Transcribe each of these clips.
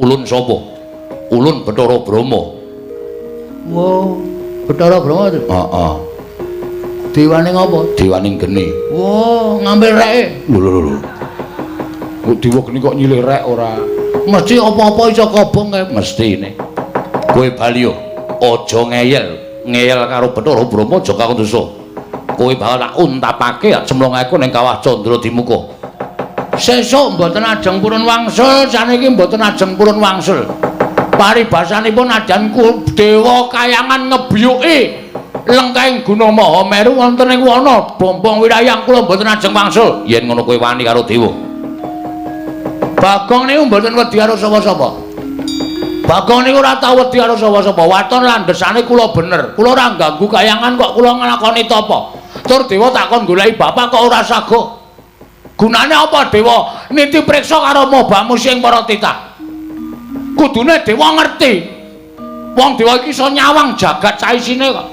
Ulun sapa? Ulun Bathara Brahma. Wo, Bathara Brahma to? Heeh. Dewane ngopo? Dewaning geni. Wo, ngambil reke. Lho lho lho. Kok dewa geni kok nyilih rek ora? Mesti apa-apa iso kobong kae. Mestine. Kowe bali yo aja ngeyel, ngeyel karo Bathara Brahma aja karo dosa. Kowe bakal tak untapake cemplungake ning kawah Candra Dimuka. Sesuk mboten ajeng purun wangsul, saniki mboten ajeng purun wangsul. Paribasanipun adan dewa kayangan ngebiyuki lengkahing Gunung Mahameru wonten ing wana Bombong Wirayang kula mboten ajeng wangsul. Yen ngono kowe wani karo dewa. Bagong niku mboten wedi karo sapa-sapa. Bagong niku ora tau wedi karo sapa-sapa. Waton landhesane kula bener. Kula ora ngganggu kayangan kok kula nglakoni tapa. Tur dewa takon goleki bapak kok ora sago. Gunane apa dewa niti priksa karo mobamu sing para titah? Kudune dewa ngerti. Wong dewa iki iso nyawang jagat saisine kok.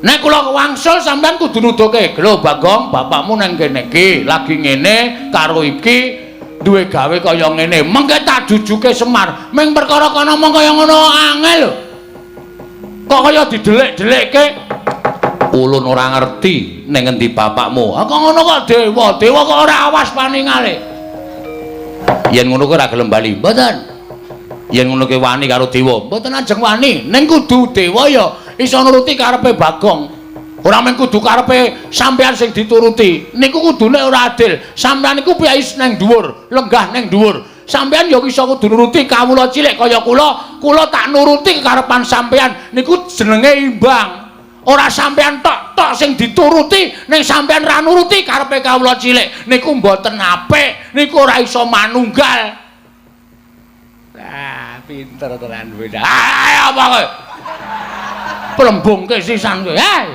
Nek kula wangsul sampean kudu nuduhke, "Lho Bagong, bapakmu nang kene iki lagi ngene karo iki duwe gawe kaya ngene." Mengke tak jujuke Semar. Ming perkara kono mung kaya ngono angel lho. Kok kaya didelik-delikke? Ulun ora ngerti ning ngendi bapakmu. Ah kok ngono kok dewa, dewa kok ora awas paningale. Yen ngono kowe ora gelem bali. Mboten. Yen ngono kowe wani karo dewa. Mboten ajeng wani. Ning kudu dewa ya iso nuruti karepe Bagong. Ora mung kudu karepe sampean sing dituruti. Niku kudune ora adil. Sampean niku piyai nang dhuwur, lenggah nang dhuwur. Sampean ya iso kudu nuruti kawula cilik kaya kula, kula tak nuruti kekarepan sampean. Niku jenenge imbang. Ora sampean tok-tok sing dituruti, ning sampean ra nuruti karepe kawula cilik. Niku mboten apik, niku ora iso manunggal. Ah, pinter tenan kowe. Ah, apa kowe? Plembungke sisan kowe. Hei.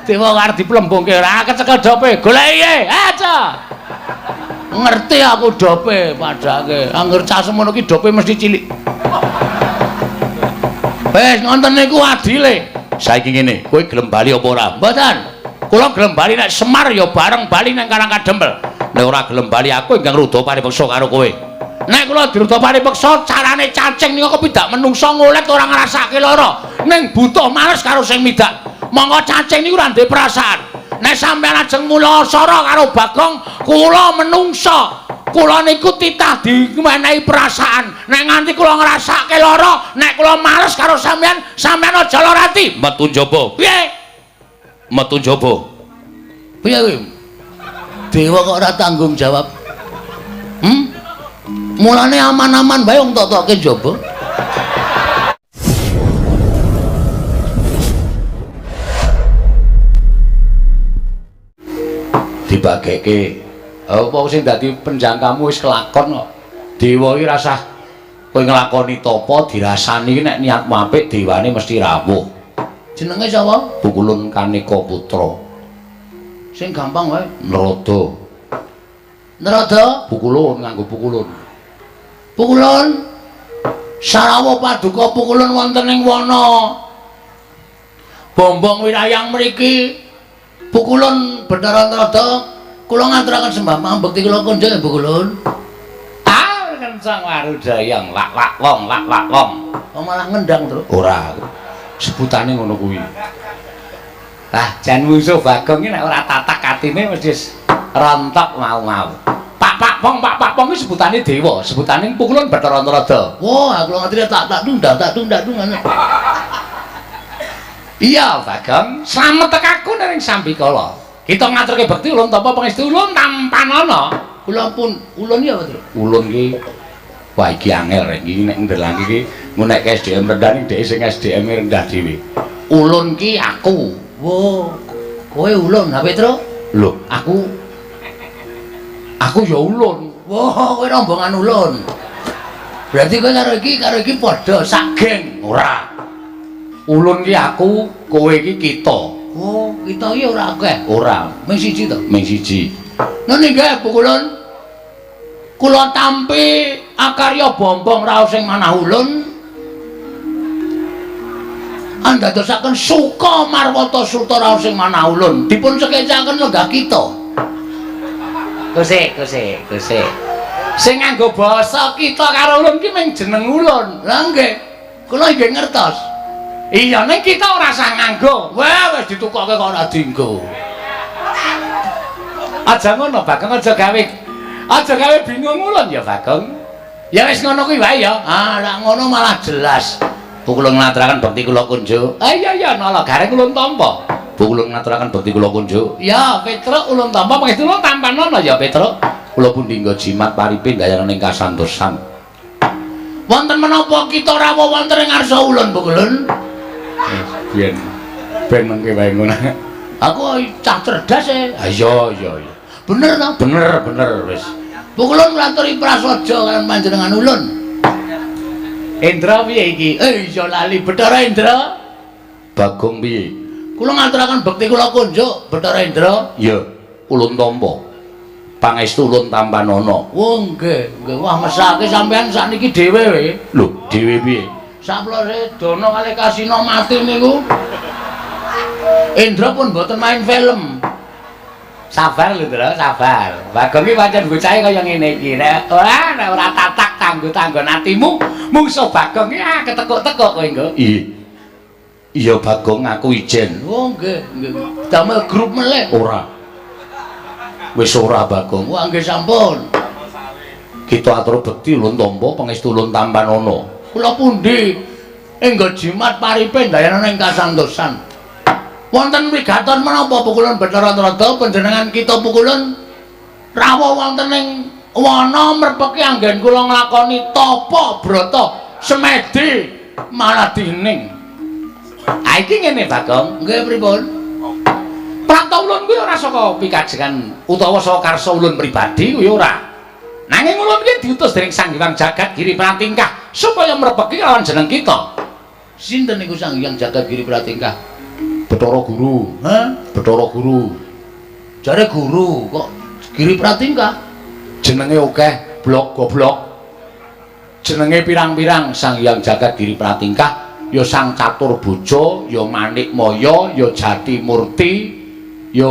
Dewa arep diplembungke ora kecekel dope. Goleki e. Aja. Ngerti aku dope padake. Angger cah semono ki dope mesti cilik. Wis ngonten niku adile. Saiki ngene, kowe gelem bali apa ora? Mboten. Kula gelem bali nek Semar ya bareng bali nang Karang Kadempel. Nek ora gelem bali aku ingkang rudha paripeksa karo kowe. Nek kula dirudha paripeksa carane cacing niku kepidak menungsa ngolet ora ngrasake lara. Ning butuh males karo sing midak. Monggo cacing niku ora ndek perasaan. Nek sampeyan ajeng mula sara karo Bagong, kula menungsa. Kula niku titah dimenehi perasaan. Nek nganti kula ngrasake lara, nek kula males karo sampeyan, sampeyan aja lara ati. Metu njaba. Piye? Metu njaba. Piye kuwi? Dewa kok ora tanggung jawab. Hmm? Mulane aman-aman wae wong tok-tokke njaba. Dibageke. Apa sing dadi penjangkamu wis kelakon kok. Dewa iki rasah kowe nglakoni tapa dirasani iki nek niatmu apik dewane mesti rawuh. Jenenge sapa? Pukulun Kaneka Putra. Sing gampang wae. Narada. Narada? Pukulun nganggo pukulun. Pukulun. Sarawa paduka pukulun wonten ing wana Bombong Wirayang mriki. Pukulun Bathara Narada. Kula ngaturaken sembah pambekti kula kandha ya Pukulun. Ah, kencang warudayang lak-lak wong, lak-lak wong. Oh malah ngendang, Tru. Ora. Sebutane ngono kuwi. Lah, jan musuh Bagong iki nek ora tatak atine mesti rontok mau-mau. Pak-pak pong, pak-pak pong iki sebutane dewa, sebutane Pukulun Bathara Narada. Wah, kula ngerti tak tunda, tak tunda ngono. Iya, Bagong, slamet tekaku ning sambikala. Kita ngaturke bekti ulun tapa pangestu ulun tampanana. Kula pun ulun ya, Tru. Ulun ki wah iki angel rek iki nek ndelangke iki ngunekke SDM rendah ning dhek sing SDM rendah dhewe. Ulun ki aku. Wo, kowe ulun, ha Petro? Lho, aku ya ulun. Wo, kowe rombongan ulun. Berarti kowe karo iki padha sak geng. Ora. Ulun ki aku, kowe iki kita. Oh, kita iki ora akeh. Ora, ming siji to. Ming siji. Nene nggih Pukulun. Kula tampi akarya bombong raos sing manah ulun. Andadosaken suka marwata suta raos sing manah ulun. Dipun sekecaken lenggah kita. Kusik, kusik, kusik. Sing nganggo basa kita karo ulun ki mung jeneng ulun. Lah nggih. Kula nggih ngertos. Iya, ning kita ora usah nganggo. Wah, wis ditukoke kok ora dienggo. Aja ngono, Bagong, aja gawe bingung ulun ya, Bagong. Ya wis ngono kuwi wae ya. Ah, lak ngono malah jelas. Bu kula ngaturaken bekti kula kunjuk. Ah iya iya, nala gareng ulun tampa. Bu kula ngaturaken bekti kula kunjuk. Ya, Petruk ulun tampa, pangestu ulun tampanono ya, Petruk. Kula pundi nggo jimat paripe gayane ing kasantosan. Wonten menapa kita rawuh wonten ing ngarsa ulun, Bu Kulun? Ben ben mengke wae ngono. Aku cah cerdas e. Ah iya iya iya. Bener to? Bener bener wis. Bu Kulun ngaturi prasaja kaliyan panjenengan ulun. Indra piye iki? Eh, iya lali Bathara Indra. Bagong piye? Kula ngaturaken bekti kula kunjuk Bathara Indra. Iya, ulun tampa. Pangestu ulun tampanana. Oh nggih, nggih. Wah mesake sampean sakniki dhewe we. Lho, dhewe piye? Saplose Dana kalih Kasina mati niku. Indra pun mboten main film. Sabar lho, Ndra, sabar. Bagong iki pancen bocahe kaya ngene iki. Nek ora nek ora tatak tanggo-tanggon atimu, mungsuh Bagong iki ah ketekuk-tekuk kowe engko. Iya. Iya Bagong, aku ijen. Oh nggih, nggih. Damel grup melih. Ora. Wis ora Bagong. Wah nggih sampun. Kita atur bekti ulun tampa pangestu ulun tampanana. Kula pundi enggo jimat paripe ndayana ing kasantosan. Wonten wigaton menapa pukulun Bathara Narada panjenengan kita pukulun rawuh wonten ing wana mrepeki anggen kula nglakoni tapa brata semedi maladining. Ah iki ngene Bagong. Nggih pripun? Prapta ulun kuwi ora saka pikajengan utawa saka karsa ulun pribadi kuwi ora. Nanging ulun iki diutus dening Sang Hyang Jagat Giri Pratingkah supaya mrepeki lawan jeneng kita. Sinten niku Sang Hyang Jagat Giri Pratingkah? Bathara Guru. Hah? Bathara Guru. Jare guru kok Giri Pratingkah? Jenenge akeh, blok goblok. Jenenge pirang-pirang Sang Hyang Jagat Giri Pratingkah ya Sang Catur Bojo, ya Manik Maya, ya Jati Murti, ya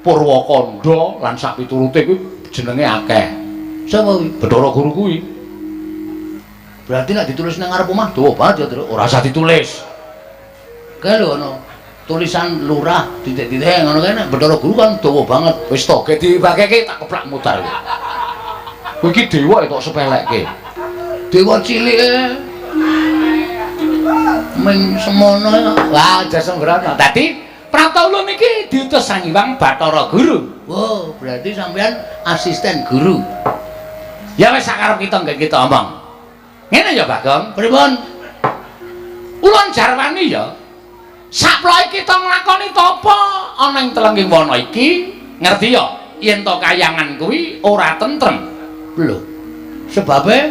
Purwakanda lan sak piturute kuwi jenenge akeh. Sapa kuwi? Bathara Guru kuwi. Berarti nek ditulis nang ngarep omah dawa banget ya, Truk. Ora usah ditulis. Kae lho ana tulisan lurah titik-titik ngono kae nek Bathara Guru kan dawa banget. Wis to, ge dibakeke tak keplak mutar kowe. Kowe iki dewa tok sepelekke. Dewa cilik e. Ming semono ya. Wah, aja sembrono. Dadi prapta ulun iki diutus Sang Hyang Bathara Guru. Wow, berarti sampean asisten guru. Ya wis sakarep kita nggih kita omong. Ngene ya, Bagong. Pripun? Ulun jarwani ya. Saploke kita nglakoni tapa ana ing telenging wana iki, ngerti ya? Yen to kayangan kuwi ora tentrem. Lho. Sebabe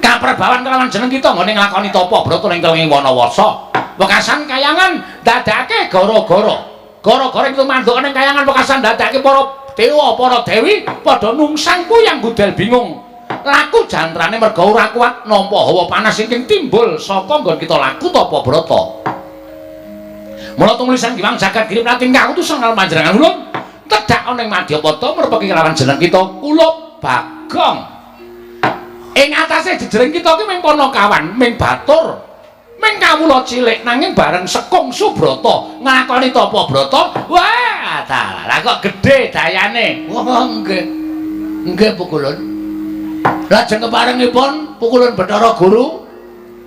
kaprebawan kelawan jeneng kita nggone nglakoni tapa brata ing telenging wana wasa. Wekasan kayangan dadake gara-gara. Gara-gara ing tumanduk ning kayangan wekasan dadake para dewa, para dewi padha nungsang kuyang gudel bingung. Laku jantrane merga ora kuat nampa hawa panas ingkang timbul saka nggon kita laku tapa brata. Mula tumuli Sang Hyang Jagat Giri Pratingkah utusan karo panjenengan ulun tedhak ana ing Madyapada mrepeki kelawan jeneng kita kula Bagong. Ing atase jejering kita ki mung panakawan, mung batur, mung kawula cilik nanging bareng sekung subrata nglakoni tapa brata, wah dalah kok gedhe dayane. Wah nggih. Nggih pukulun. Lajeng keparengipun pukulun Bathara Guru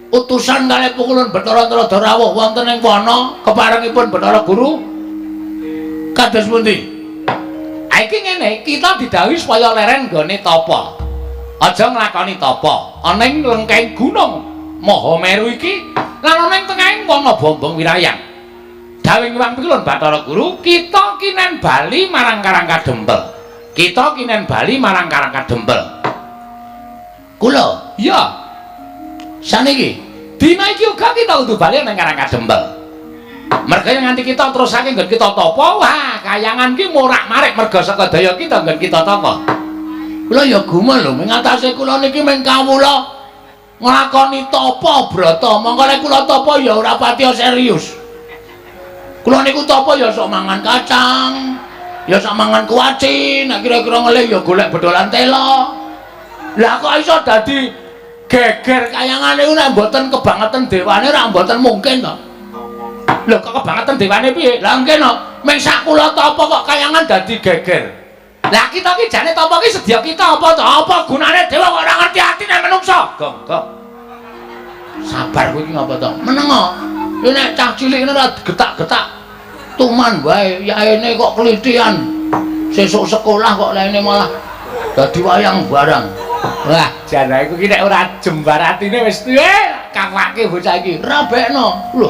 utusan kalih pukulun Bathara Narada rawuh wonten ing wana keparengipun Bathara Guru kados pundi? Ha iki ngene, kita didhawuhi supaya leren nggone tapa. Aja nglakoni tapa ana ing lengkeng gunung Mahameru iki lan ana ing tengahing wana Bombong Wirayang. Dawuh Hyang Pikulun Bathara Guru, kita kinen bali marang Karang Kadempel. Kita kinen bali marang Karang Kadempel. Kula? Iya. Saniki dina iki uga kita kudu bali nang Karang Kadempel. Merga yen nganti kita terusake nggon kita tapa, wah kayangan ki morak-marik merga saka daya kita nggon kita tapa. Kula ya gumun lho, ing atase kula niki mung kawula nglakoni tapa brata. Mongko lek kula tapa ya ora patiya serius. Kula niku tapa ya sok mangan kacang, ya sok mangan kuaci, nek kira-kira ngelih ya golek bedolan tela. Lah kok iso dadi geger kayangan niku nek mboten kebangetan dewane ora mboten mungkin to. Lho kok kebangetan dewane piye? Lah nggih no, ming sak kula tapa kok kayangan dadi geger. Lah kita ki jane tapa ki sedya kita apa to? Apa gunane dewa kok ora ngerti atine menungsa? Gong, gong. Sabar kowe iki ngapa to? Menengo. Iki nek cah cilik ngene ora getak-getak tuman wae, yaene kok klithian. Sesuk sekolah kok laine malah dadi wayang barang. Wah, jan aku ki nek ora jembar atine wis kawake bocah iki. Rabekno. Lho.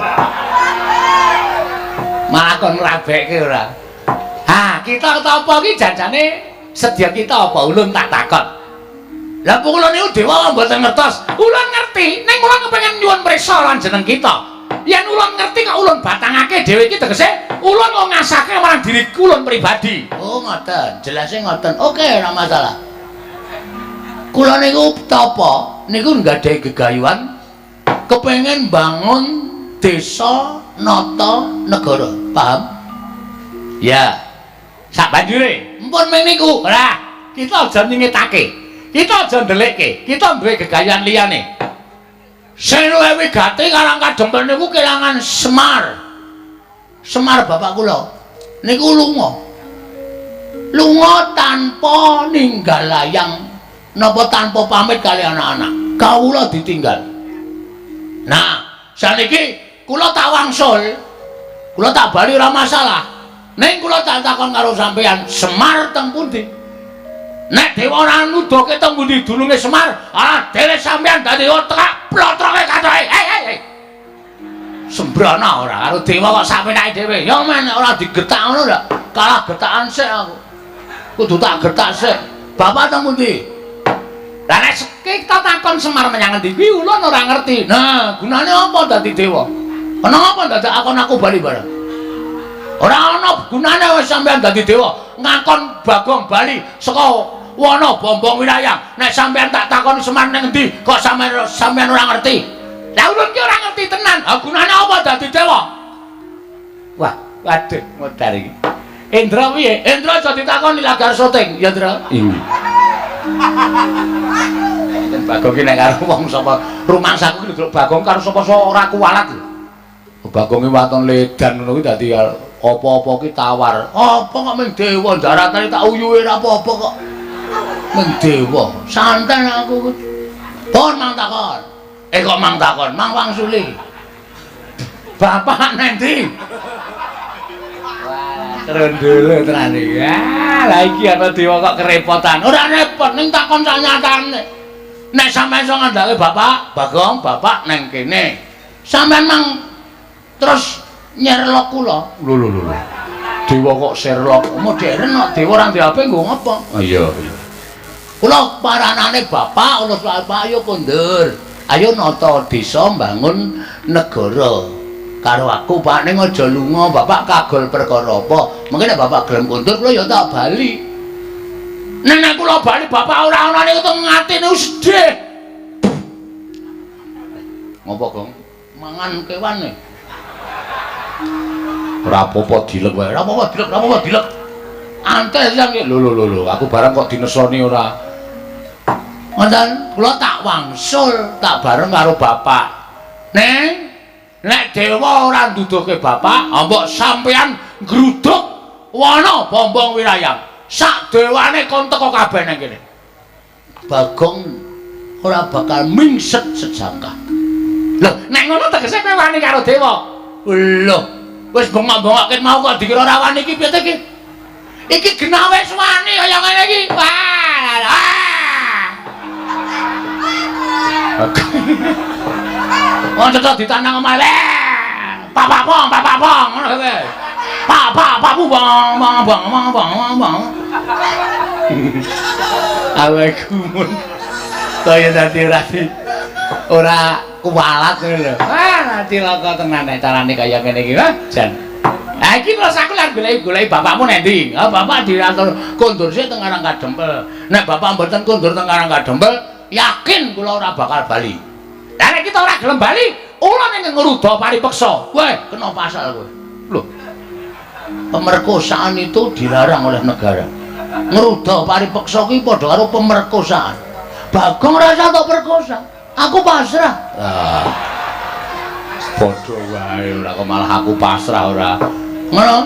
Malah kon ngrabekke ora. Ha, kita tapa ki janjane sedya kita apa ulun tak takon. Lah kula niku dewa mboten ngertos. Ulun ngerti, ning kula kepengin nyuwun prisa lan jeneng kita. Yen ulun ngerti kok ulun batangake dhewe iki tegese ulun kok ngasake marang diri ulun pribadi. Oh, ngoten. Jelase ngoten. Oke, ora masalah. Kula niku tapa niku nggadahi gegayuhan kepengin bangun desa nata negara. Paham? Ya. Sak banjure, Mpun ming niku. Ora, kita aja nyingetake. Kita aja ndelikke. Kita duwe gegayuhan liyane. Sing luwih wigati Karang Kadempel niku kelangan Semar. Semar bapak kula niku lunga. Lunga tanpa ninggal layang napa tanpa pamit kali anak-anak. Kawula ditinggal. Nah, saniki kula tak wangsul. Kula tak bali ora masalah. Ning kula tak takon karo sampeyan, Semar teng pundi? Nek dewa ora nuduhke teng pundi dununge Semar, ah dhewe sampeyan dadi otak plotroke katoke. Hei hei hei. Sembrana ora karo dewa kok sakpenake dhewe. Ya men ora digetak ngono lho. Kalah getakan sik aku. Kudu tak getak sik. Bapak teng pundi? Lah nek kita takon Semar menyang endi kuwi ulun ora ngerti. Nah, gunane apa dadi dewa? Kenapa dadak akon aku bali bareng? Ora ana gunane wis sampeyan dadi dewa, ngakon Bagong bali saka wana Bombong Wirayang. Nek sampeyan tak takoni Semar ning endi, kok sampeyan ora ngerti? Lah ulun ki ora ngerti tenan. Ha gunane apa dadi dewa? Wah, waduh modar iki. Indra piye? Indra aja ditakoni lagar syuting, ya Indra. Iya. Yen Bagong ki nek karo wong sapa rumangsaku ki lho Bagong karo sapa-sapa ora kuwalat lho. Bagong ki waton ledan ngono kuwi dadi apa-apa ki tawar. Apa kok ming dewa daratane tak uyuhe ora apa-apa kok. Ming dewa. Santai aku. Pun mang takon. Kok mang takon, mang wangsuli. Bapak nendi? Wah, trondolo tenan iki. Ah, lah iki ana dewa kok kerepotan. Ora repot ning takon sanyatane. Nek sampeyan iso ngandhake bapak, Bagong, bapak neng kene. Sampeyan mang terus nyerlok kula. Lho lho lho. Dewa kok Sherlock modern kok dewa ora ndek HP nggo ngapa? Oh iya iya. Kula paranane bapak, kula bapak ayo kondur. Ayo nata desa mbangun negara. Karo aku Pak ning aja lunga, bapak kagol perkara apa? Mengke nek bapak gelem kondur kula ya tak bali. Nek nek kula bali bapak ora ana niku teng atine sedih. Ngopo, Gong? Mangan kewan e. Ora apa-apa dilek wae. Ora apa-apa dilek, ora apa-apa dilek. Antes yang lho lho lho lho, aku barang kok dinesoni ora. Ngoten, kula tak wangsul, tak bareng karo bapak. Neng, nek dewa ora nduduhke bapak, mbok sampeyan nggruduk wana Bombong Wirayang. Sak dewane kon teko kabeh nang kene. Bagong ora bakal mingset sejangkah. Lho, nek ngono tegese kowe wani karo dewa. Lho, wis bengok-bengokke mau kok dikira ora wani iki piye iki? Iki genah wis wani kaya ngene iki. Wah. Wong cocok ditandang omahe. Pak pong, pak pong ngono kowe. Pak pak pak bang bang bang bang bang bang. Awake gumun. Kaya dadi ora kuwalat ngono lho. Wah, cilaka tenan nek carane kaya ngene iki, wah, jan. Lah iki terus aku lan goleki-goleki bapakmu nek ndi? Ha bapak diatur kondur sik teng Karang Kadempel. Nek bapak mboten kondur teng Karang Kadempel, yakin kula ora bakal bali. Lah nek kita ora gelem bali, ulun ning ngruda paripeksa. Weh, kena pasal kowe. Lho. Pemerkosaan itu dilarang oleh negara. Ngruda paripeksa kuwi padha karo pemerkosaan. Bagong rasa tok perkosa. Aku pasrah. Ah. Padha wae ora kok malah aku pasrah ora. Ngono.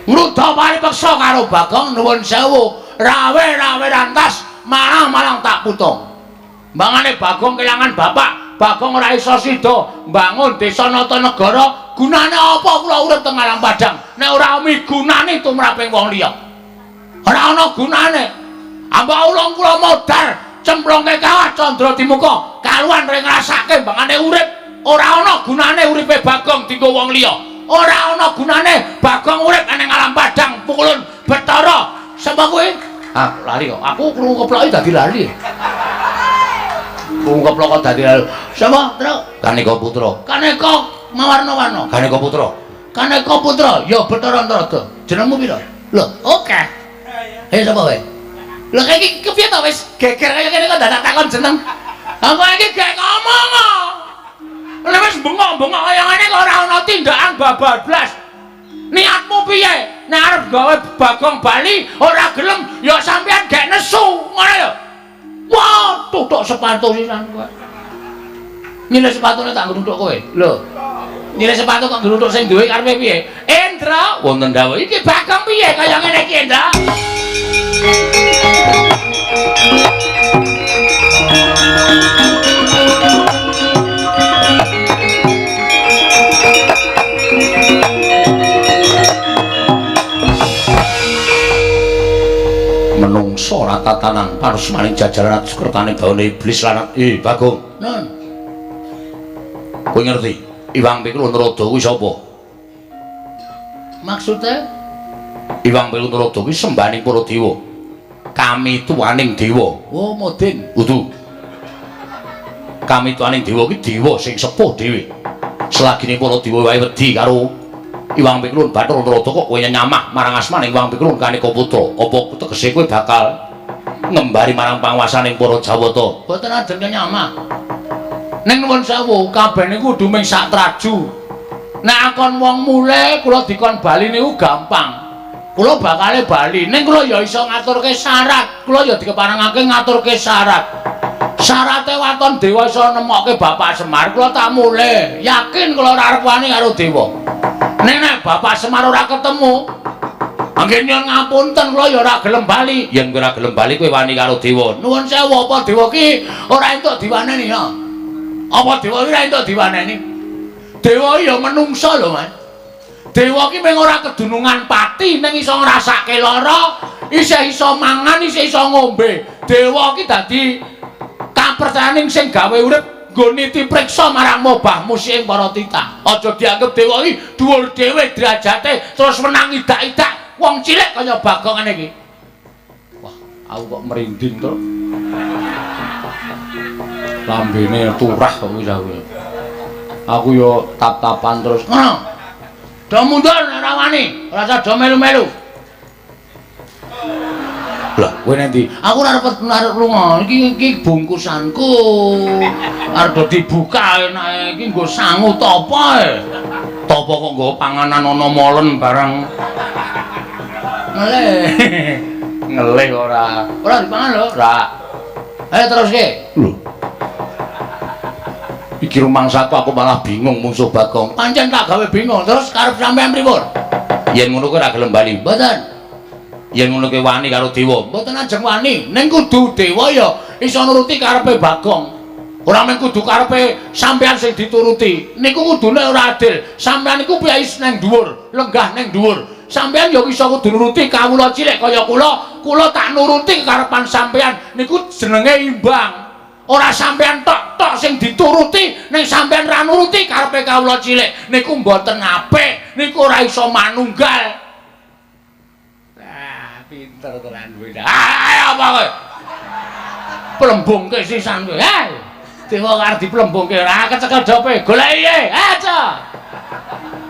Ngruda paripeksa karo Bagong nuwun sewu. Rawe-rawe rantas, malang-malang tak putung. Mbangane Bagong kelangan bapak, Bagong ora iso sida mbangun desa Natanegara. Gunane apa kula urip teng alam padang nek ora migunani tumraping wong liya? Ora ana gunane. Ambok ulung kula modar cemplungke kawah candra dimuka kaluan ring ngrasake mbangane urip. Ora ana gunane uripe Bagong dienggo wong liya. Ora ana gunane Bagong urip ning alam padang pukulun Bathara. Sapa kowe? Ah, lali kok. Aku krungu keploki dadi lali. Krungu keplok kok dadi lali. Sapa, Truk? Kaneka Putra. Kaneka mawarna-warna. Kaneka Putra. Kaneka Putra, ya Bathara Antarada. Jenengmu pira? Lho, oke. Eh, sapa kowe? Lho, iki kepiye to wis geger kaya kene kok dadak takon jeneng. Aku iki gek ngomong kok. Lha wis bengok-bengok kaya ngene kok ora ana tindakan babablas. Niatmu piye? Nek arep gawe Bagong bali ora gelem ya sampean gek nesu, ngono lho. Wah, tutuk sepatu sisan kowe. Nyilih sepatune tak ngruthuk kowe. Lho. Nyilih sepatu kok ngruthuk sing duwe karepe piye? Endra, wonten dawuh. Iki Bagong piye kaya ngene iki, Endra? Menungso ora tatanan parusmaning jajaran sukertane bawane iblis lan Bagong. Nun. Kowe ngerti Iwang Pikul Narada kuwi sapa? Maksude Iwang Pikul Narada kuwi sembahaning para dewa. Kami tuaning dewa. Oh, modin. Kudu. Kami tuaning dewa kuwi dewa sing sepuh dhewe. Selagine para dewa wae wedi karo Iwang Pikul Bathara Narada kok kowe nyamah marang asmaning Iwang Pikul Kaneka Putra. Apa tegese kowe bakal ngembari marang panguwasaning para Jawata? Boten ajeng nyamah. Ning nuwun sewu, kabeh niku kudu ming sak traju. Nek akon wong mulih kula dikon bali niku gampang. Kula bakale bali, ning kula ya iso ngaturke syarat. Kula ya dikeparengake ngaturke syarat. Syarate waton dewa iso nemokke Bapak Semar, kula tak mulih. Yakin kula ora arep wani karo dewa. Ning nek Bapak Semar ora ketemu, anggen nyuwun ngapunten kula ya ora gelem bali. Yen kowe ora gelem bali kowe wani karo dewa. Nuwun sewu, apa dewa ki ora entuk diwaneni ya? Apa dewa ki ora entuk diwaneni? Dewa ya menungsa lho, Mas. Dewa ki mung ora kedunungan pati ning iso ngrasake lara, isih iso mangan, isih iso ngombe. Dewa ki dadi kapercayaning sing gawe urip nggo niti priksa marang mobah musih ing para titah. Aja dianggep dewa ki dhuwur dhewe derajate terus menang idak-idak wong cilik kaya Bagong ngene iki. Wah, aku kok merinding to. Lambene turah kok wis aku. Aku yo tap-tapan terus. Ngono. Do mundur nek ora wani, ora usah do melu-melu. Lah, kowe nanti aku ora arep lunga. Iki iki bungkusanku. Arep do dibuka enake iki nggo sangu tapa e. Tapa kok nggo panganan ana molen barang. Ngelih. Ngelih ora. Ora dipangan lho. Ora. Ayo teruske. Lho. Iki rumangsaku aku malah bingung mungsuh Bagong. Pancen tak gawe bingung terus karep sampean pripun? Yen ngono kowe ora gelem bali. Mboten. Yen ngono kowe wani karo dewa. Mboten ajeng wani. Ning kudu dewa ya iso nuruti karepe Bagong. Ora mung kudu karepe sampean sing dituruti. Niku kudune ora adil. Sampean niku piye nang dhuwur, lenggah nang dhuwur. Sampean ya iso kudu nuruti kawula cilik kaya kula. Kula tak nuruti karepan sampean. Niku jenenge imbang. Ora sampean tok-tok sing dituruti, ning sampean ra nuruti karepe kawula cilik. Niku mboten apik, niku ora iso manunggal. Ah, pinter tenan kowe. Ah, apa kowe? Plembungke sisan kowe. Hei. Dewa arep diplembungke ora kecekel dope. Goleki e. Aja.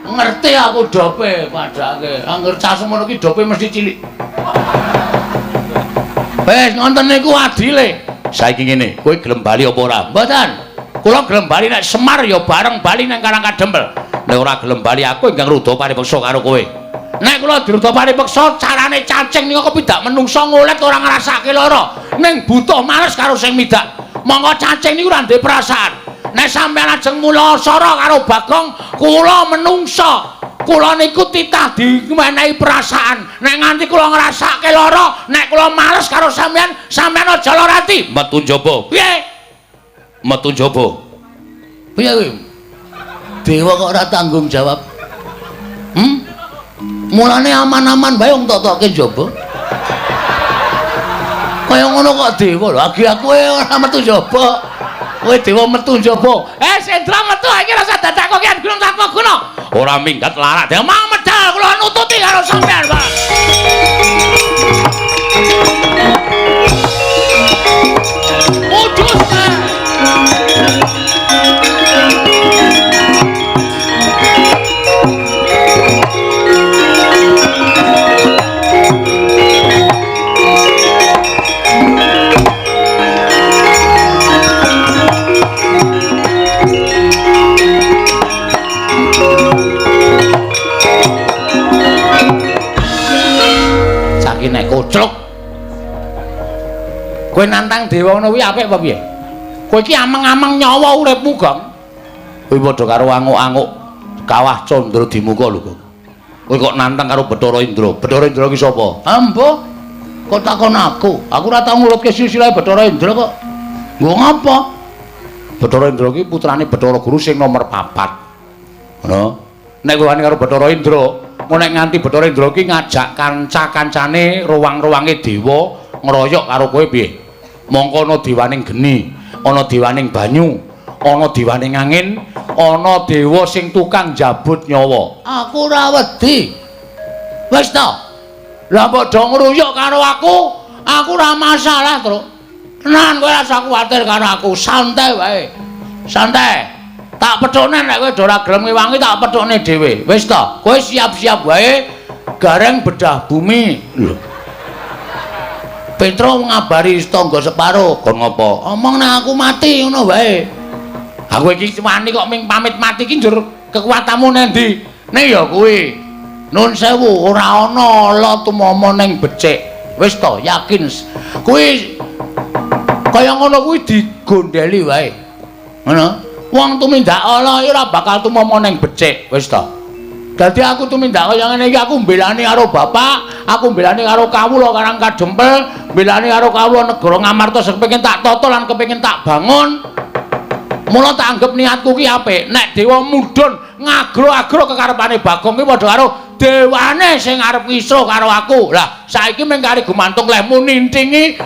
Ngerti aku dope padake. Angger cah semono ki dope mesti cilik. Wis ngonten niku adile. Saiki ngene, kowe gelem bali apa ora? Mboten. Kula gelem bali nek Semar ya bareng bali nang Karang Kadempel. Nek ora gelem bali aku ingkang rudha paripeksa karo kowe. Nek kula dirudha paripeksa carane cacing nika kepidak menungsa ngolet ora ngrasake lara, ning butuh males karo sing midak. Monggo cacing niku ora ndek perasaan. Nek sampeyan ajeng mulasara karo Bagong, kula menungsa. Kula niku titah dimenehi perasaan. Nek nganti kula ngrasake lara, nek kula males karo sampeyan, sampeyan aja lara ati. Metu njaba. Piye? Metu njaba. Piye kuwi? Dewa kok ora tanggung jawab. Mulane aman-aman wae wong totoke njaba. Kaya ngono kok dewa lho, agi aku ora metu njaba. Kowe dewa metu njaba. Sendra metu iki rasa dadak kok kian gunung tanpa guna. Ora minggat larak. Dewa mau medal kula nututi karo sampean, Pak. Mudhun. Saiki nek koclok. Kowe nantang dewa ngono kuwi apik apa piye? Kowe iki ameng-ameng nyawa uripmu, Gong. Kowe padha karo anguk-anguk kawah Candra Dimuka lho, Gong. Kowe kok nantang karo Bathara Indra. Bathara Indra ki sapa? Ambo. Kok takon aku? Aku ora tau ngurutke silsilah Bathara Indra kok. Nggo ngapa? Bathara Indra ki putrane Bathara Guru sing nomor 4. Ngono. Nek kowe wani karo Bathara Indra, engko nek nganti Bathara Indra ki ngajak kanca-kancane ruwang-ruwange dewa ngroyok karo kowe piye? Mongko ana dewaning geni, ana dewaning banyu, ana dewaning angin, ana dewa sing tukang njabut nyawa. Aku ora wedi. Wis to. Lah mbok do ngruyuk karo aku, aku ora masalah, Truk. Tenan kowe ora usah kuwatir karo aku, santai wae. Santai. Tak pethukne nek kowe ora gelem ngewangi tak pethukne dhewe. Wis to, kowe siap-siap wae gareng bedah bumi. Lho. Petro ngabari tangga separo, kon ngopo? Omong nek aku mati ngono wae. Aku iki wani kok ming pamit mati iki njur kekuatanmu nendi? Nek ya kuwi. Nun sewu ora ana ala tumama ning becik. Wis to, yakin. Kuwi kaya ngono kuwi digondeli wae. Ngono. Wong tumindak ala ora bakal tumama ning becik, wis to. Dadi aku tumindak kaya ngene iki aku mbelani karo bapak, aku mbelani karo kawula Karang Kadempel, mbelani karo kawula negara Ngamarta sing kepengin tak tata lan kepengin tak bangun. Mula tak anggap niatku ki apik. Nek dewa mudhun ngagro-agro kekarepane Bagong ki padha karo dewane sing arep ngisruh karo aku. Lah saiki mung kari gumantung lehmu nintingi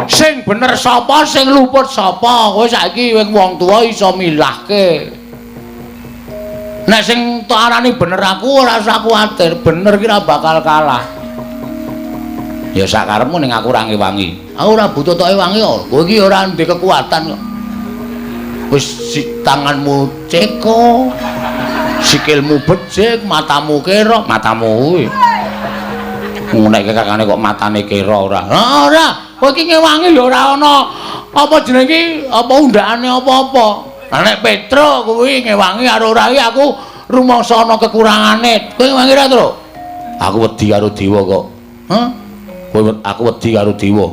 sing bener sapa, sing luput sapa. Kowe saiki wong tuwa iso milahke. Nek sing tok arani bener aku ora usah kuwatir, bener ki ora bakal kalah. Ya sakarepmu ning aku ora ngewangi. Aku ora butuh tok ewangi kok. Kowe iki ora ndek kekuatan kok. Wis tanganmu ceko, sikilmu becik, matamu kera, matamu kuwi. Nek kakane kok matane kera ora. Ora, kowe iki ngewangi ya ora ana apa jenenge iki, apa undakane apa-apa. Lah nek Petro kuwi ngewangi karo ora iki aku rumangsa ana kekurangane. Kowe ngewangi ora, Tru? Aku wedi karo dewa kok. Hah? Kowe aku wedi karo dewa.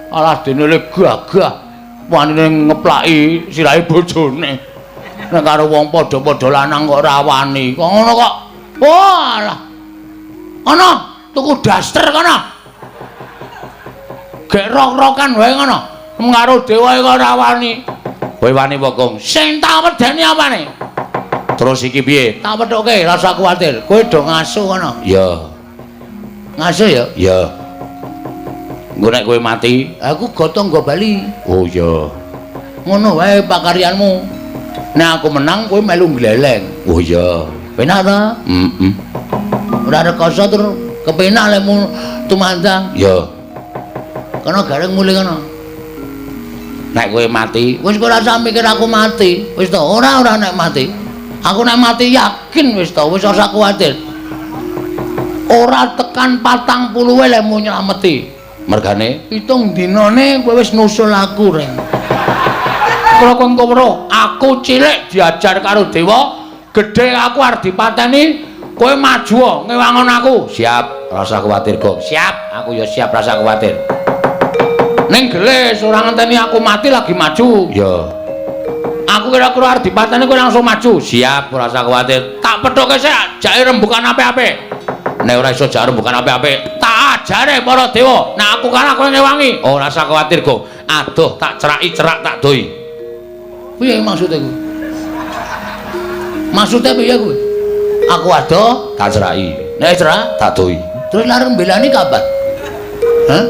Alah dene le gagah wanine ngeplaki sirahe bojone. Nek karo wong padha-padha lanang kok ora wani. Kok ngono kok. Walah. Ana tuku daster kono. Gek rok-rokan wae ngono. Karo dewa kok ora wani. Kowe wani apa, Gong? Sing tak wedeni apane? Terus iki piye? Tak pethuke, ora usah kuwatir. Kowe do ngasuh kono. Iya. Ngasuh ya? Iya. Engko nek kowe mati, aku gotong nggo bali. Oh iya. Ngono wae pakaryanmu. Nek aku menang kowe melu gleleng. Oh iya. Penak ta? Heeh. Ora rekoso tur kepenak lemu tumandang. Iya. Kono gareng mulih kono. Nek kowe mati, wis ora usah mikir aku mati. Wis to, ora nek mati. Aku nek mati yakin wis to, wis ora usah kuwatir. Ora tekan 40 lemu nylameti. Mergane 7 dinane kowe wis nusul aku, Reng. Kula kon weruh, aku cilik diajar karo dewa, gedhe aku arep dipateni, Kowe maju ngewangon aku. Siap, rasa kuwatir, Gong. Siap, aku ya siap rasa kuwatir. Ning gelis ora ngenteni aku mati lagi maju. Ya. Aku kira-kira arep dipateni kowe langsung maju. Siap, ora usah kuwatir. Tak pethuke sik jake rembukan apik-apik. Nek ora iso jake rembukan apik-apik, tak ajare para dewa. Nek aku kalah kowe ngewangi. Ora usah kuwatir, Gong. Aduh, tak ceraki cerak tak doi. Piye maksude kuwi? Maksude piye kuwi? Aku adoh tak ceraki. Nek cerak tak doi. Terus larang mbelani kapan? Hah?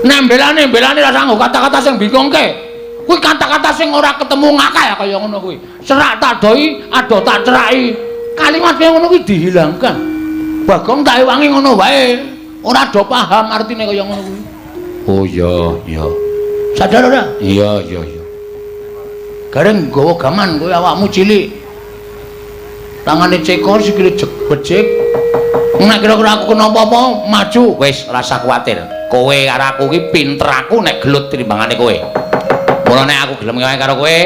Nek mbelani ra sanggo kata-kata sing bingungke. Kuwi kata-kata sing ora ketemu ngakal kaya ngono kuwi. Cerak tak doi, adoh tak ceraki. Kalimat kaya ngono kuwi dihilangkan. Bagong tak ewangi ngono wae. Ora do paham artine kaya ngono kuwi. Oh iya, iya. Sadar ora? Iya, iya, iya. Gareng nggawa gaman kowe awakmu cilik. Tangane cekor sikile becik. Nek kira-kira aku kena apa-apa, maju. Wis, rasa kuwatir. Kowe karo aku iki pinter aku nek gelut timbangane kowe. Mula nek aku gelem ngewangi karo kowe,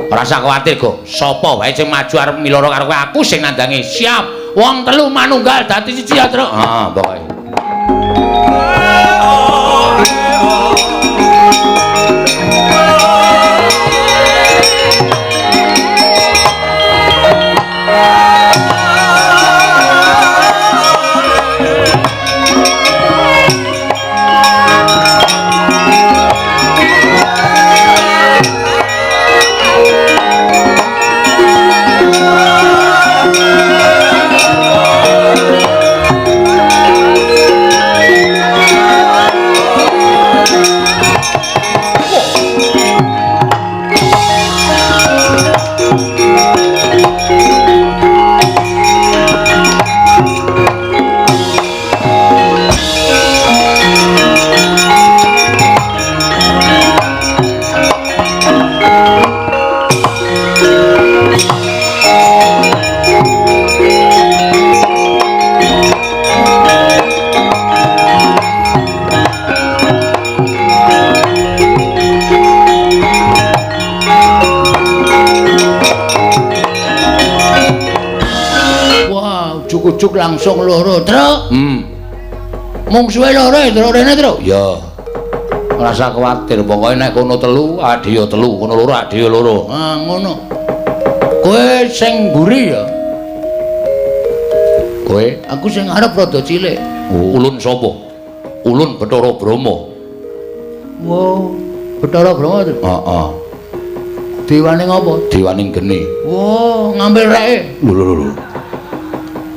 ora usah kuwatir, Go. Sapa wae sing maju arep miloro karo kowe, aku sing nandangi. Siap. Wong telu manunggal dadi siji ya, Truk. Heeh, pokoke. Ujug-ujug langsung loro, Truk. Mungsuhe loro, Truk, rene, Truk. Ya. Ora usah kuwatir, pokoke nek kono telu, adhe ya telu, kono loro, adhe ya loro. Ah, ngono. Kowe sing mburi ya. Kowe, aku sing arep rada cilik. Oh, ulun sapa? Ulun Bathara Brahma. Wow, Bathara Brahma, Truk. Heeh. Dewane ngopo? Dewaning geni. Wow, ngambil reke. Lho lho lho.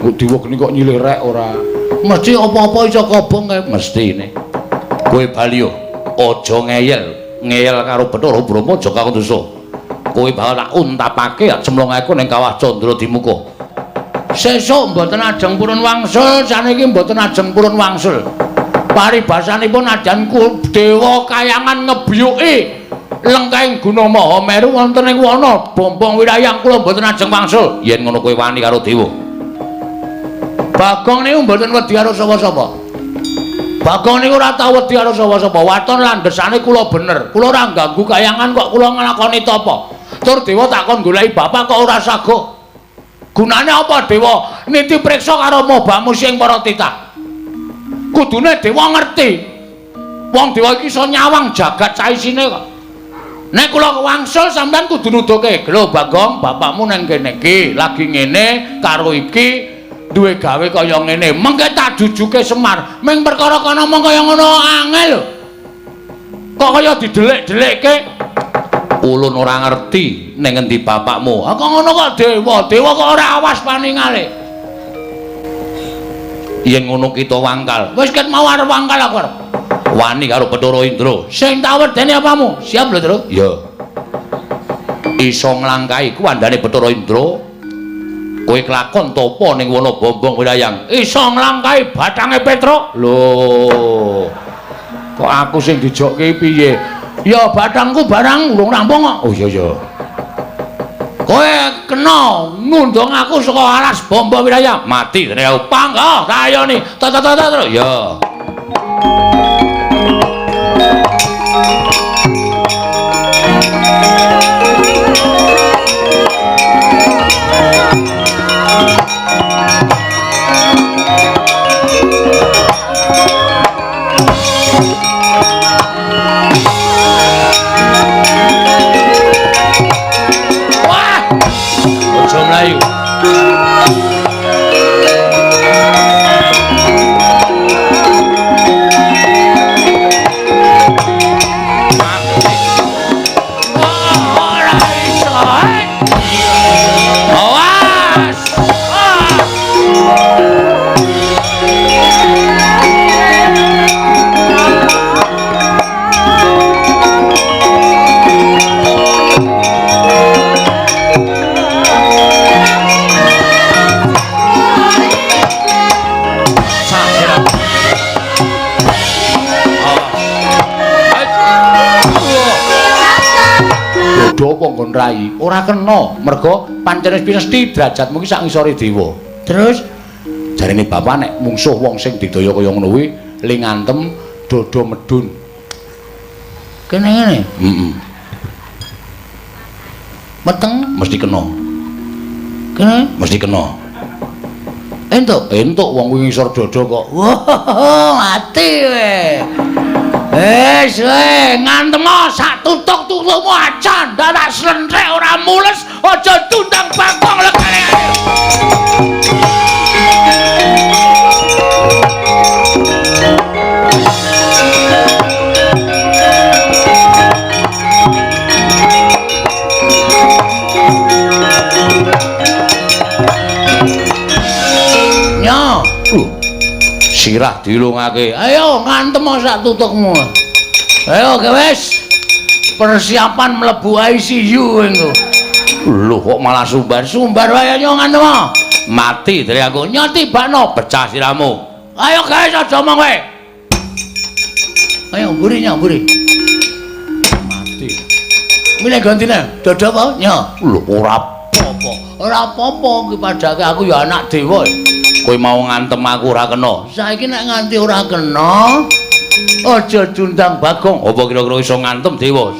Kok dewa geni kok nyilih rek ora? Mesti apa-apa iso kobong kae. Mestine. Kowe bali yo, aja ngeyel. Ngeyel karo Bathara Brahma aja kakung dosa. Kowe bakal tak untapake cemplungake ning kawah Candra Dimuka. Sesuk mboten ajeng purun wangsul, saniki mboten ajeng purun wangsul. Paribasanipun ajan dewa kayangan ngebyuki lengkahing Gunung Mahameru wonten ing wana Bombong Wirayang kula mboten ajeng wangsul. Yen ngono kowe wani karo dewa. Bagong niku mboten wedi karo sapa-sapa. Bagong niku ora tau wedi karo sapa-sapa. Waton landhesane kula bener. Kula ora ngganggu kayangan kok kula nglakoni tapa. Tur dewa takon goleki bapak kok ora sago. Gunane apa dewa niti priksa karo mobamu sing para titah? Kudune dewa ngerti. Wong dewa iki iso nyawang jagat saisine kok. Nek kula wangsul sampean kudu nuduhke, "Lho Bagong, bapakmu nang kene iki lagi ngene karo iki duwe gawe kaya ngene." Mengke tak jujuke Semar. Ming perkara kono mong kaya ngono angel lho. Kok kaya didelik-delikke? Ulun ora ngerti ning ngendi bapakmu. Ah kok ngono kok dewa, dewa kok ora awas paningale. Yen ngono kita wangkal. Wis ket mau arep wangkal aku arep. Wani karo Bathara Indra. Sing tak wedeni apamu? Siap lho, Truk. Ya. Iso nglangkahi kuwandane Bathara Indra. Kowe kelakon tapa ning wana Bombong Wirayang. Iso nglangkahi bathange Petruk. Lho. Kok aku sing dijokke piye? Ya bathangku barang urung rampung kok. Oh iya iya. Kowe kena ngundang aku saka alas Bombong Wirayang. Mati rene aku. Panggah tayoni. Ta ta ta ta. Ya. Yayi, ora kena. Mergo pancen wis pinesti derajatmu ki sak ngisore dewa. Terus jarene bapak nek mungsuh wong sing didaya kaya ngono kuwi le ngantem dodo medun. Kene ngene. Heeh. Meteng mesti kena. Kene mesti kena. Entuk. Entuk wong kuwi ngisor dodo kok. Wah, mati kowe. Wis kowe ngantem sak tutuk-tutukmu aja ndak tak slentrek ora mules, aja tundang bangkong legane. Nyo, sirah dilungake. Ayo ngantem sak tutukmu. Ayo wis. Persiapan mlebu ICU engko. Lho kok malah sumbar? Sumbar wae nyo ngantem. Mati dari aku. Nyo tibakno pecah sirahmu. Ayo guys aja omong kowe. Ayo mburi nyo mburi. Mati. Milih gantine. Dodo apa nyo? Lho ora apa-apa. Ora apa-apa iki padake aku ya anak dewa. Kowe mau ngantem aku ora kena. Saiki nek nganti ora kena, aja diundang Bagong. Apa kira-kira iso ngantem dewa?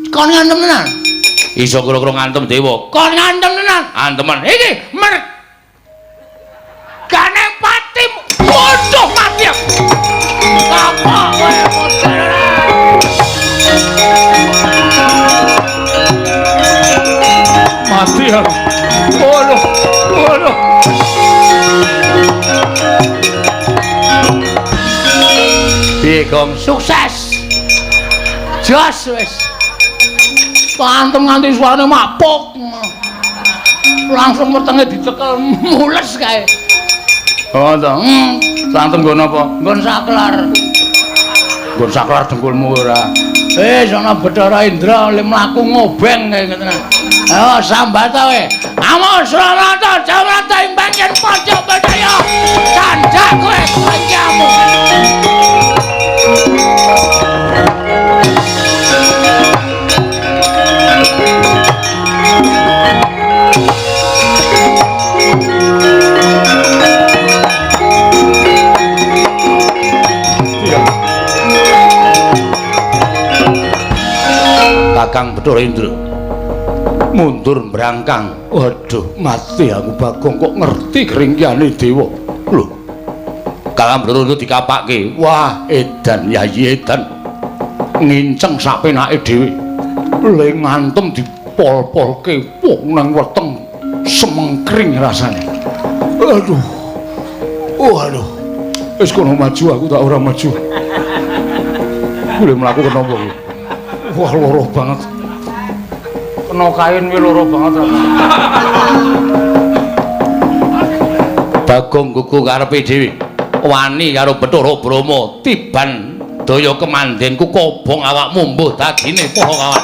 Kon ngantem tenan? Iso kira-kira ngantem dewa. Kon ngantem tenan? Antemen. Iki mergane patim. Waduh mati aku. Apa kowe modern? Mati aku. Waduh. Waduh. Piye Gong? Sukses. Jos wis. Pantem nganti suarane mapuk. Langsung wetenge dicekel mules kae. Oh to. Santem nggon apa? Nggon saklar. Nggon saklar dengkulmu ora. Wis ana Bathara Indra le mlaku ngobeng kae ngene. Ayo sambat kowe. Amo Srarata Jawrata ing bagian pojok bedaya. Candak kowe kancamu. Kakang Bathara Indra mundur mbrangkang. Waduh, mati aku Bagong kok ngerti keringkiane dewa. Lho. Kakang Bathara Indra dikapake. Wah, edan Yayi edan. Nginceng sak penake dhewe. Le ngantem dipol-polke wong nang weteng semengkring rasane. Aduh. Waduh. Wis kono maju aku tak ora maju. Kuwi mlaku kenapa kuwi? Wah, loro banget. Kena kain kuwi loro banget. Bagong gugu karepe dhewe. Wani karo Bathara Brahma tiban daya kemandenku kobong awakmu mbuh dadine para kawan.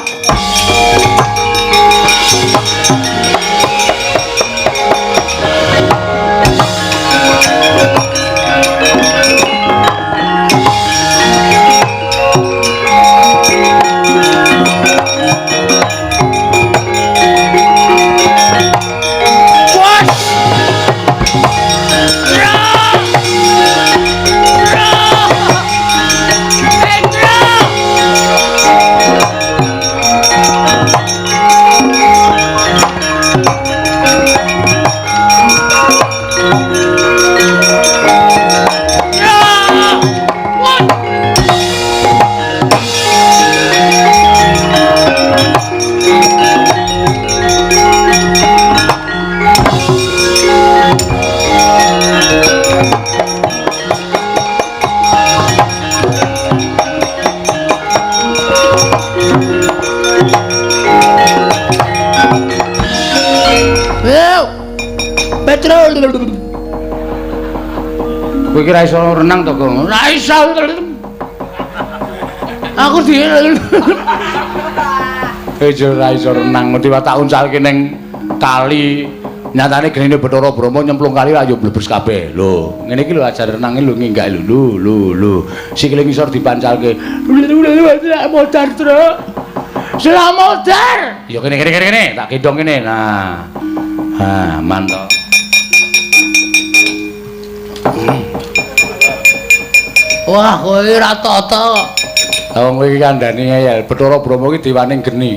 Kowe iki ra iso renang to, Gong? Ra iso. Aku di ra iso renang, mesti tak uncalke ning kali. Nyatane genine Bathara Brahma nyemplung kali ayo blebes kabeh. Lho, ngene iki lho ajar renange lho nginggak lho lho lho. Sikile ngisor dipancalke. Modar, Truk. Selamoder. Ya kene kene kene kene, tak gendong kene. Nah. Ha, mantap. Wah, kowe ora tata. Lah wong kowe iki kandhane ngeyel, Bathara Brahma iki dewaning geni.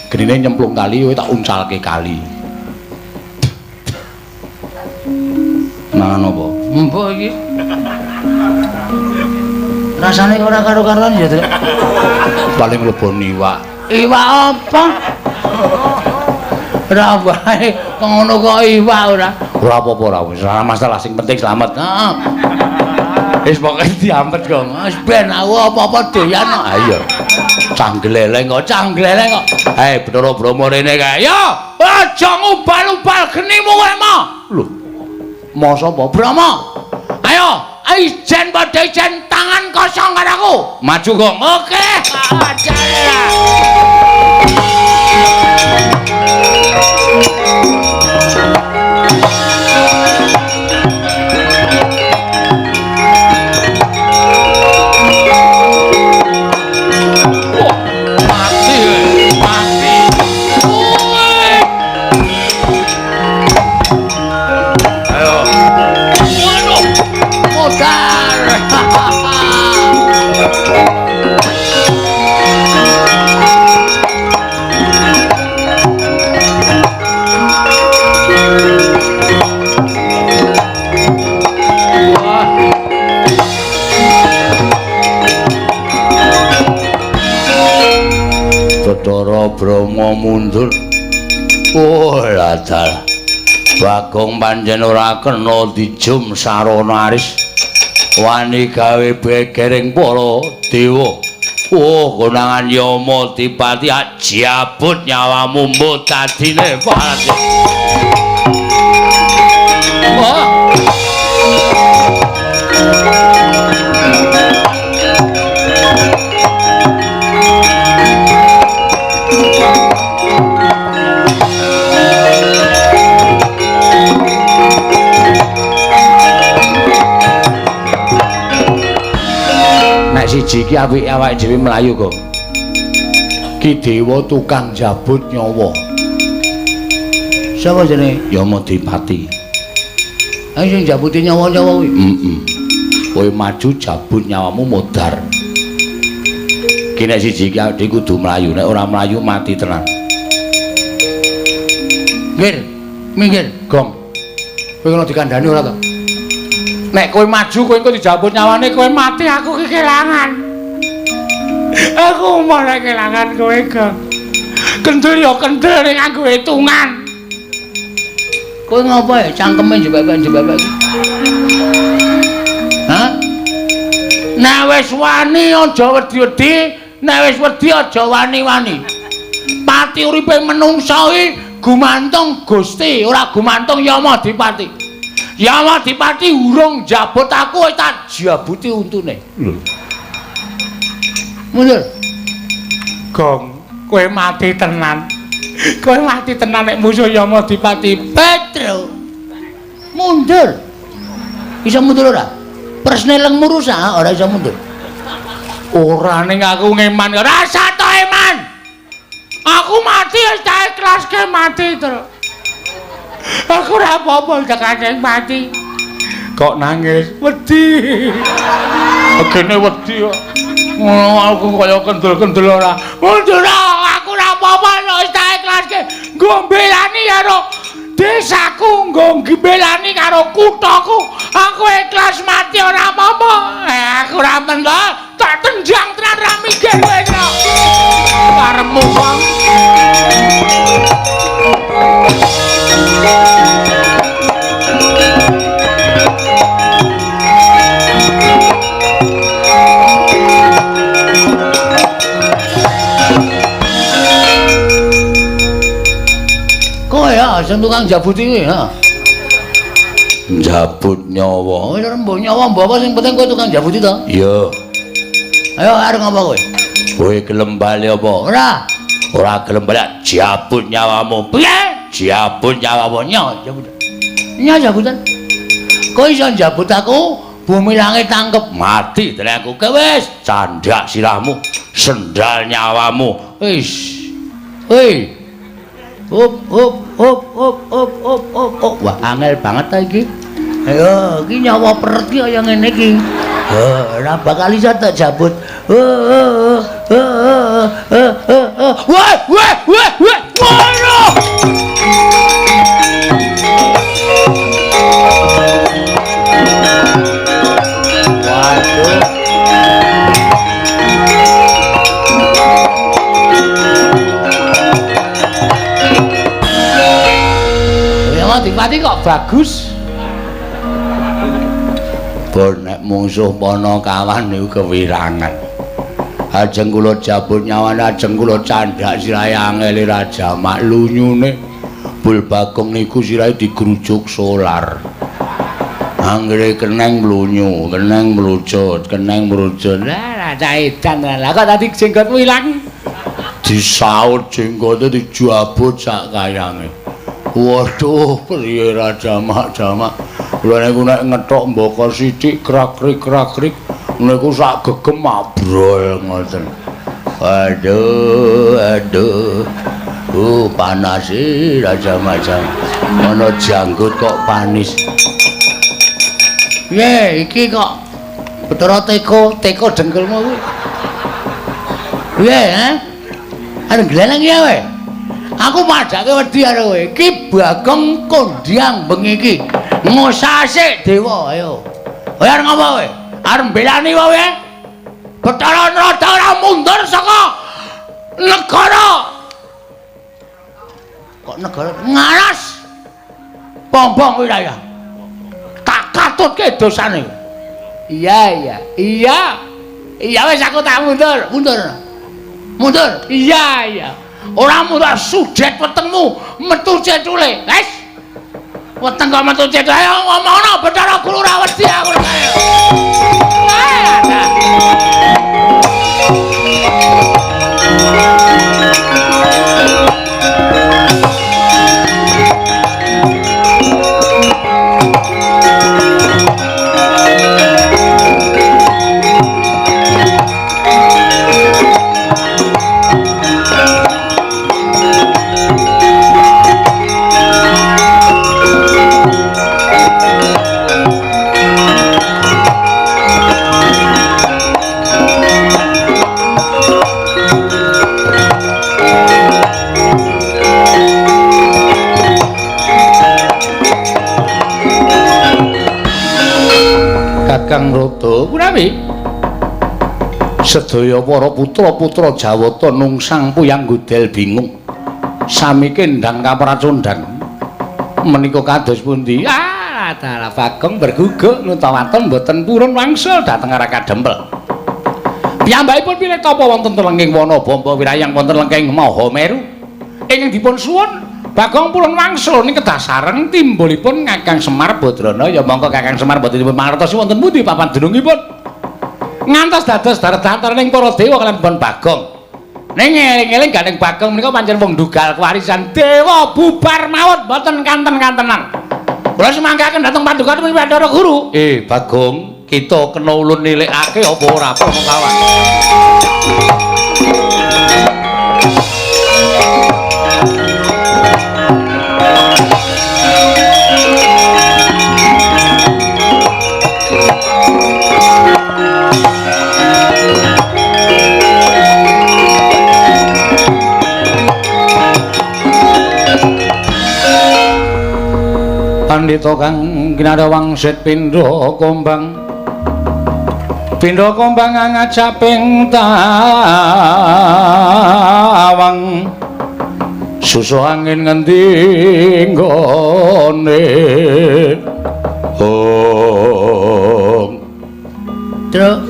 Genine nyemplung kali, kowe tak uncalke kali. Mangan apa? Mbok iki. Rasane ora karo-karuan ya, Trik. Paling leboni iwak. Iwak apa? Ora wae, ngono kok iwak ora. Ora apa-apa ora wis, ora masalah, sing penting slamet. Heeh. Wis pokoke diampet kok. Wis ben aku apa-apa doyan kok. Ha iya. Canggleleng kok, canggleleng kok. Hei, Bathara Brahma rene kae. Yo, aja ngubal-ubal genimu kowe mo. Lho. Masa apa? Brahma. Ayo, ijen padha ijen tangan kosong karo aku. Maju kok. Oke. Aja. Bathara Brahma mundur. Oh, ladal. Bagong pancen ora kena dijum sarana aris. Wani gawe begering para dewa. Oh, konangan Yama Dipati ajabut nyawamu mutadine pati. Wah. Nek siji iki apike awake dhewe mlayu kok. Ki dewa tukang jabut nyawa. Sapa jenenge? Yama Dipati. Ayo sing jabuti nyawa-nyawa kuwi. Heeh. Kowe maju jabut nyawamu modar. Ki nek siji iki awake dhewe kudu mlayu, nek ora mlayu mati tenan. Minggir, minggir, Gong. Kowe ngono dikandhani ora to? Nek kowe maju kowe engko dijabut nyawane kowe mati, aku ki kelangan. Aku malah kelangan kowe, Gong. Kendel ya kendel ning nganggo hitungan. Kowe ngopo ya cangkeme jebebek-jebebek iki? Hah? Nek wis wani aja wedi-wedi, nek wis wedi aja wani-wani. Pati uripe menungsa iki gumantung Gusti, ora gumantung Yama Dipati. Yama Dipati urung njabut aku wis tak jabuti untune. Lho. Mundur. Gong, kowe mati tenan. Kowe mati tenan nek musuh Yama Dipati. Petro. Mundur. Iso mundur ora? Presne lengmu rusak ora iso mundur. Ora ning aku ngeman. Rasa to eman. Aku mati wis tak ikhlaske mati terus. Aku ora apa-apa tekane mati. Kok nangis? Wedi. Begene wedi kok. Ngono aku kaya kendel-kendel ora. Mundur aku ora apa-apa wis tak ikhlaske. Nggo mbelani karo desaku, nggo mbelani karo kuthaku. Aku ikhlas mati ora apa-apa. Aku ora mentho, tak tenjang tenan ra minggir kowe kok. Karepmu wong. Kowe ya sing tukang jabuti kuwi ha. Njabut nyawa. Wis ora mbok nyawa mbok apa sing penting kowe tukang jabuti to. Iya. Ayo arep ngapa kowe? Kowe gelem bali apa? Ora. Ora gelem bali jabut nyawamu. Piye? Jabut nyawamu. Nyo jabut. Nyo jabutan. Kowe iso njabut aku, Bumi langit tangkep mati dening aku. Wis candhak sirahmu, sendal nyawamu. Wis. Hei. Up up up up up up up. Up. Wah, angel banget ta iki. Ayo, iki nyawa peret iki kaya ngene iki. Ora bakal iso tak jabut. Wah, wah, wah, wah. Waduh. Waduh. Ya Madipati kok bagus. Bon nek mungsuh Panakawan niku kewirangan. Ajeng kula jabut nyawane, ajeng kula candhak sirahe angele Raja Mak lunyune. Bul Bagong niku sirahe digrujuk solar. Anggere keneng mlunyu, keneng mlucut, keneng mrucut. Lah cah edan lah kok tadi jenggotmu ilang. Disaut jenggote dijabut sak kayange. Waduh, priye Raja Mak jamak. Kula niku nek ngethok mbaka sithik krak-krik-krak-krik niku sak gegem abrol ngoten. Aduh, aduh. Panas e Raja Macam. Ana janggut kok panis. Piye iki kok Bathara teko, teko dengkulmu kuwi. Piye, ha? Arep gleleng ya kowe. Aku padhake wedi karo kowe. Iki Bagong kondhang bengi iki. Ngosase dewa, ayo. Kowe arep ngopo kowe? Arep mbelani kowe? Bathara Narada ora mundur saka negara. Kok negara ngaras? Bombong wilayah. Tak katutke dosane. Iya, iya. Iya. Iya wis aku tak mundur. Mundur. Mundur. Iya, iya. Ora mundur sudet wetengmu metu cecule. Wis. Weteng kok metu cecule. Ayo ngomongno Bathara Guru ora wedi aku. Ayo. Kakang Rada kunawi sedaya para putra-putra Jawata nungsang puyang godel bingung sami kendang kapracondang menika kados pundi? Ah, dalah Bagong berguguk nutawaton mboten purun wangsul dhateng Raka Dempel. Piyambakipun pilih tapa wonten telenging wana bamba wirayang wonten lengking Mahameru ingkang dipun suwun Bagong purun wangsul ning kedah sareng timbulipun Kakang Semar Badrana. Ya mongko Kakang Semar boten dipun mangertosi wonten pundi papan dunungipun ngantos dados daredatar ning para dewa kaliyan Bon Bagong. Ning eling-eling gandeng Bagong menika pancen wong ndugal kewarisan dewa bubar mawon boten kanten-kantenan. Kula sumanggaken dhateng paduka Bathara Guru. Bagong, kita kena ulun nilikake apa ora apa kawan. Pandhita kang kinarya wangsit pindha kombang. Pindha kombang ngajaping tawang. Susu angin ngendi nggone. Ong. Truk.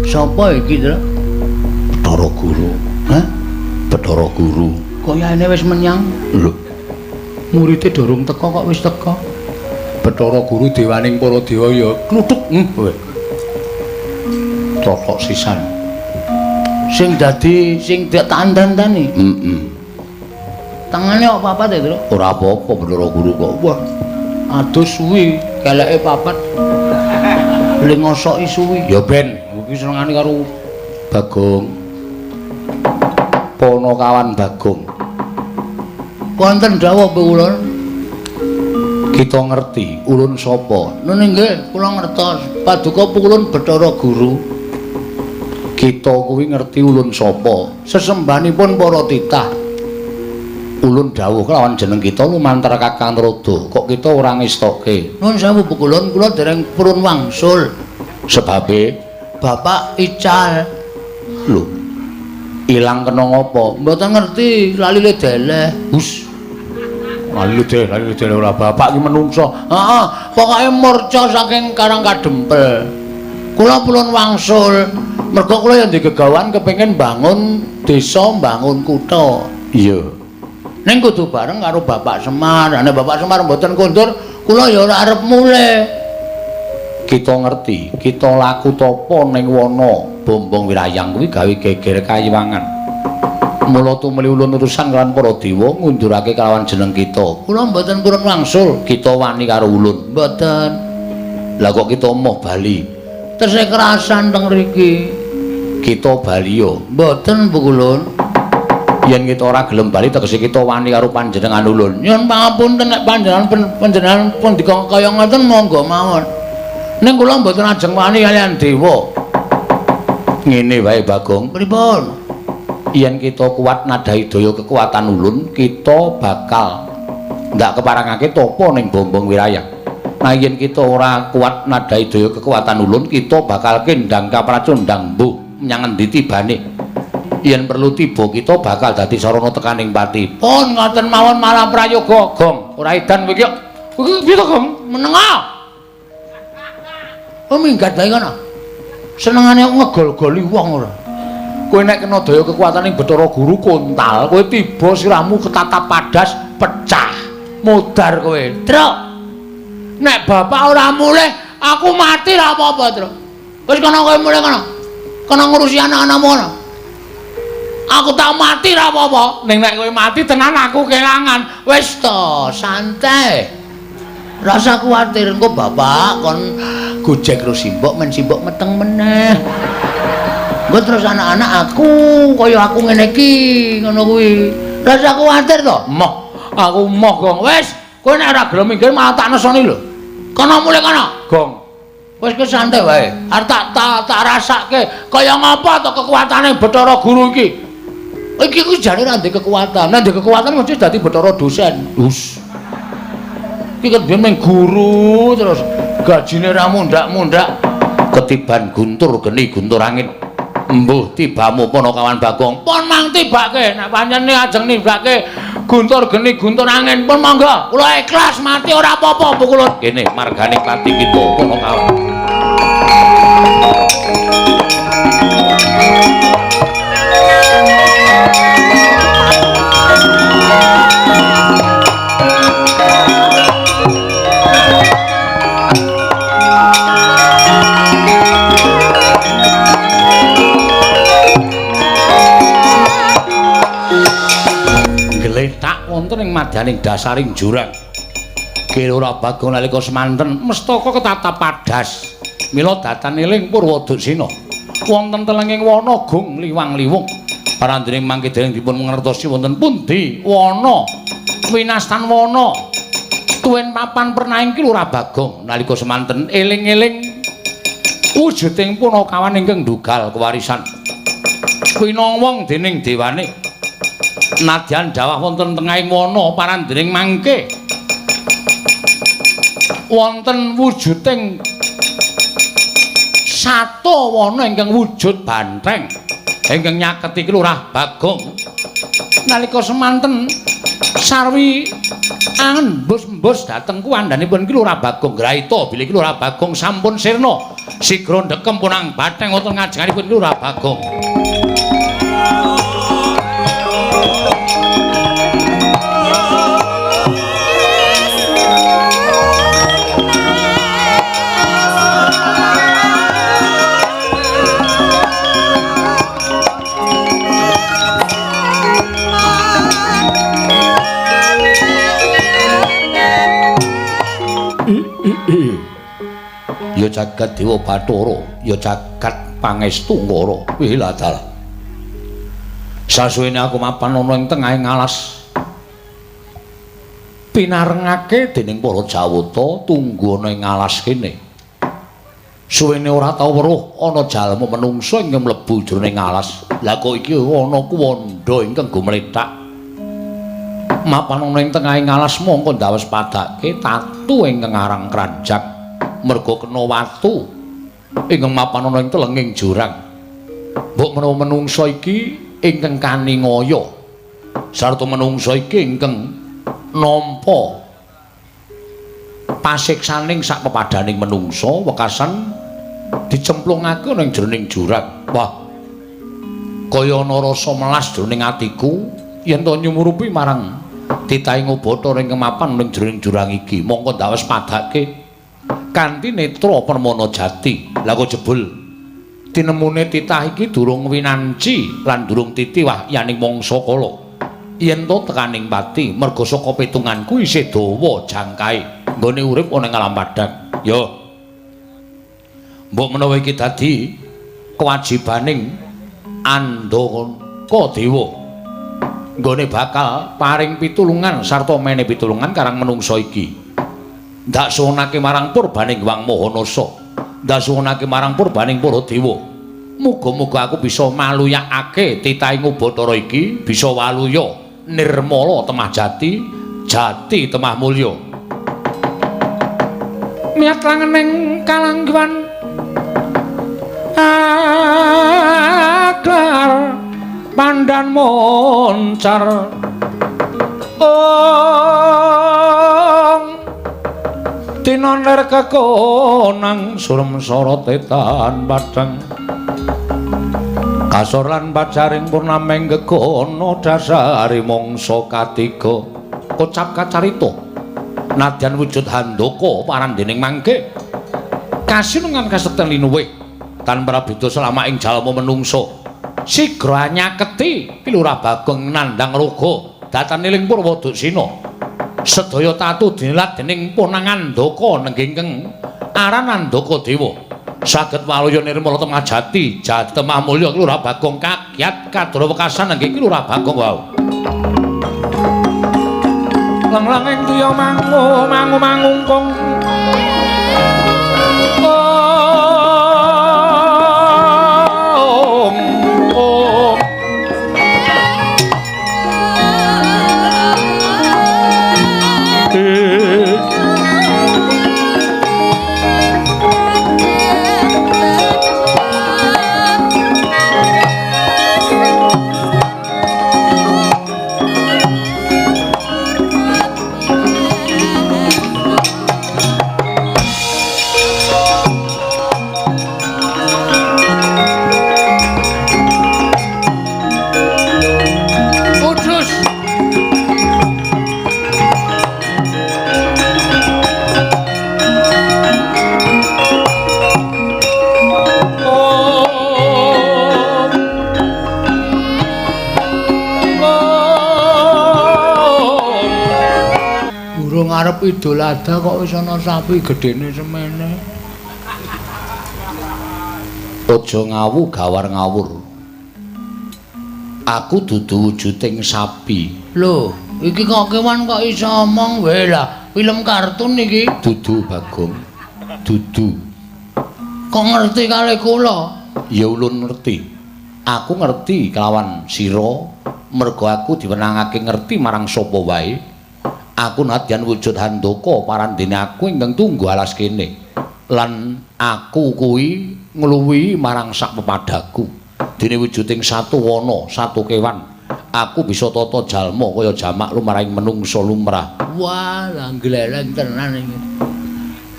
Sapa iki, Truk? Bathara Guru. Hah? Bathara Guru. Kayane wis menyang. Lho. Murite durung teka kok wis teka. Bathara Guru dewaning para dewa ya kluthuk kowe. Totok sisan. Sing dadi sing tandan-tandani. Heeh. Tangane kok papat ya, Truk? Ora apa-apa Bathara Guru kok. Wah, adus suwi keleke papat. Le ngosoki suwi. Ya ben, iki senengane karo Bagong. Ponokawan Bagong. Wonten dawuh kula. Kita ngerti ulun sapa? Nun nggih, kula ngertos. Paduka ulun Bathara Guru. Kita kuwi ngerti ulun sapa? Sesembahanipun para titah. Ulun dawuh kelawan jeneng kita lumantar Kakang Rodo. Kok kita ora ngestoke? Nun sewu ulun, kula dereng purun wangsul. Sebabe Bapak ical. Lho. Ilang kena ngopo? Mboten ngerti, lali le deleh. Hus. Lali deleh ora bapak iki menungso. Heeh, pokoke murca saking Karang Kadempel. Kula purun wangsul. Mergo kula yen digegawan kepengin bangun desa, bangun kutha. Iya. Ning kudu bareng karo Bapak Semar. Nek Bapak Semar mboten kondur, kula ya ora arep mulih. Kita ngerti, kita laku tapa ning wana Bombong Wirayang kuwi gawe geger kayiwangan. Mula tumuli ulun urusan kelawan para dewa ngundurake kelawan jeneng kita. Kula mboten purun wangsul. Kita wani karo ulun. Mboten. Lah kok kita moh bali? Tesih kerasan teng mriki. Kita bali yo. Mboten Bu Kulun. Yen kita ora gelem bali tegese kita wani karo panjenengan ulun. Nyuwun pangapunten nek panjenengan pun kaya ngoten monggo mawon. Ning kula mboten ajeng wani kaliyan dewa. Ngene wae Bagong. Pripun? Yen kita kuat nadhahi daya kekuatan ulun, kita bakal ndak keparangake tapa ning Bombong Wirayang. Nah yen kita ora kuat nadhahi daya kekuatan ulun, kita bakal kendang kapracundang mbuh menyang endi tibane. Yen perlu tiba kita bakal dadi sarana tekaning pati. Pun ngoten mawon malah prayoga, Gong. Ora edan kowe iki. Kowe piye to, Gong? Menenga. Oh minggat bae kono. Senengane ngegol-goli wong ora. Kowe nek kena daya kekuatane Bathara Guru kontal, kowe tiba sirahmu ketatap padas pecah. Modar kowe. Truk. Nek bapak ora mulih, aku mati ra apa-apa, Truk. Wis kono kowe mulih kono. Kono ngurusi anak-anakmu kono. Aku tak mati ra apa-apa. Ning nek kowe mati tenan aku kelangan. Wis to, santai. Rasa kuwatir engko bapak kon gojek karo simbok men simbok meteng meneh. Engko terus anak-anak aku kaya aku ngene iki ngono kuwi. Rasa kuwatir to? Moh, aku moh, Gong. Wis, kowe nek ora gelem minggir malah tak nesoni lho. Kono mulih kono. Gong. Wis ke santai wae. Arep tak rasake kaya ngapa to kekuatane Bathara Guru iki. Iki ku jane ora ndek kekuatan. Nek ndek kekuatan mesti dadi Bathara dosen. Hus. Iki kan biyen mung guru terus gajine ra mundak-mundak. Ketiban guntur geni guntur angin. Mbuh tibamu Ponokawan Bagong. Pun mang tibake nek pancen ajeng nibake guntur geni guntur angin pun monggo. Kula ikhlas mati ora apa-apa Bu kula. Kene margane pati kita Ponokawan. Gletak wonten ing madyaning dasaring jurang. Ki Lurah Bagong nalika semanten mestaka ketatap padas. Mila datan eling Purwoduksina. Wonten telenging wana gung liwang-liwung. Parandene mangke dereng dipun mangertosi wonten pundi wana winastan wana. Tuwin papan pernahing Ki Lurah Bagong nalika semanten eling-eling wujuding punakawan ingkang ndugal kewarisan. Winowong dening dewane. Nadyan dawah wonten tengahing wana parandening mangke wonten wujuding sato wana ingkang wujud banteng ingkang nyaketi Ki Lurah Bagong. Nalika semanten sarwi angembus-embus dhateng kuwandhanipun Ki Lurah Bagong graita bilih Ki Lurah Bagong sampun sirna sigra ndekem punang banteng wonten ngajenganipun Ki Lurah Bagong. Ya jagat Dewa Bathara, ya jagat Pangestu Ngara. Wih dalah. Sasuwene aku mapan ana ing tengahing alas. Pinarengake dening para Jawata tunggu ana ing alas kene. Suwene ora tau weruh ana jalma menungsa ingkang mlebu jroning alas. Lah kok iki ana kuwandha ingkang gumlethak. Mapan ana ing tengahing alas mongko ndawes padake tatu ingkang aran kranjak merga kena watu ingkang mapan ana ing telenging jurang. Mbok menawa menungsa iki ingkang kaningaya sarta menungsa iki ingkang nampa pasiksaning sak pepadaning menungsa wekasan dicemplungake ana ing jroning jurang. Wah, kaya ana rasa melas jroning atiku yen to nyumurupi marang titahing Bathara ingkang mapan ning jroning jurang iki. Mongko ndawes padake kanthi netra permana jati. Lah kok jebul tinemune titah iki durung winanci lan durung titi wahyaning mangsa kala. Yen to tekaning pati merga saka pitunganku isih dawa jangkae nggone urip ana ing alam padhang. Yo, mbok menawa iki dadi kewajibaning Andaka Dewa nggone bakal paring pitulungan sarta mene pitulungan karang menungsa iki. Ndak suwunake marang purbaning Hyang Maha Nasa, ndak suwunake marang purbaning para dewa. Muga-muga aku bisa maluyakake titahing Bathara iki, bisa waluya nirmala temah jati, jati temah mulya. Miyat langening kalangguan aklar pandan moncar ong tinoner kekonang surem sorote tan padhang kasor lan pacaring purnameng gegono dasari mangsa katiga. Kocap kacarita nadyan wujud handaka parandening mangke kasinungan kasekten linuwih tan prabeda selama ing jalma menungsa. Sigra nyaketi Ki Lurah Bagong nandhang raga datan eling Purwaduksina. Sedaya tatu dinilat dening Ponang Andaka nenggingkeng aran Andaka Dewa. Saged waluya nirmala temah jati, jati temah mulya Ki Lurah Bagong kagyat kadra wekasan nenggih Ki Lurah Bagong wau. Lang-langing tuya mangu mangu mangungkung ong ong Arep Idul Adha kok wis ana sapi gedene semene. Aja ngawu gawar ngawur. Aku dudu wujuding sapi. Lho, iki kok kewan kok iso omong wae lah. Film kartun iki. Dudu Bagong. Dudu. Kok ngerti kali kula? Ya ulun ngerti. Aku ngerti kelawan sira mergo aku diwenangake ngerti marang sapa wae. Aku nadyan wujud handaka parandene aku ingkang tunggu alas kene. Lan aku kuwi ngluwihi marang sak pepadaku. Dene wujuding satu wana, satu kewan, aku bisa tata jalma kaya jamak lumrahing menungsa lumrah. Wah, lah gleleng tenan iki.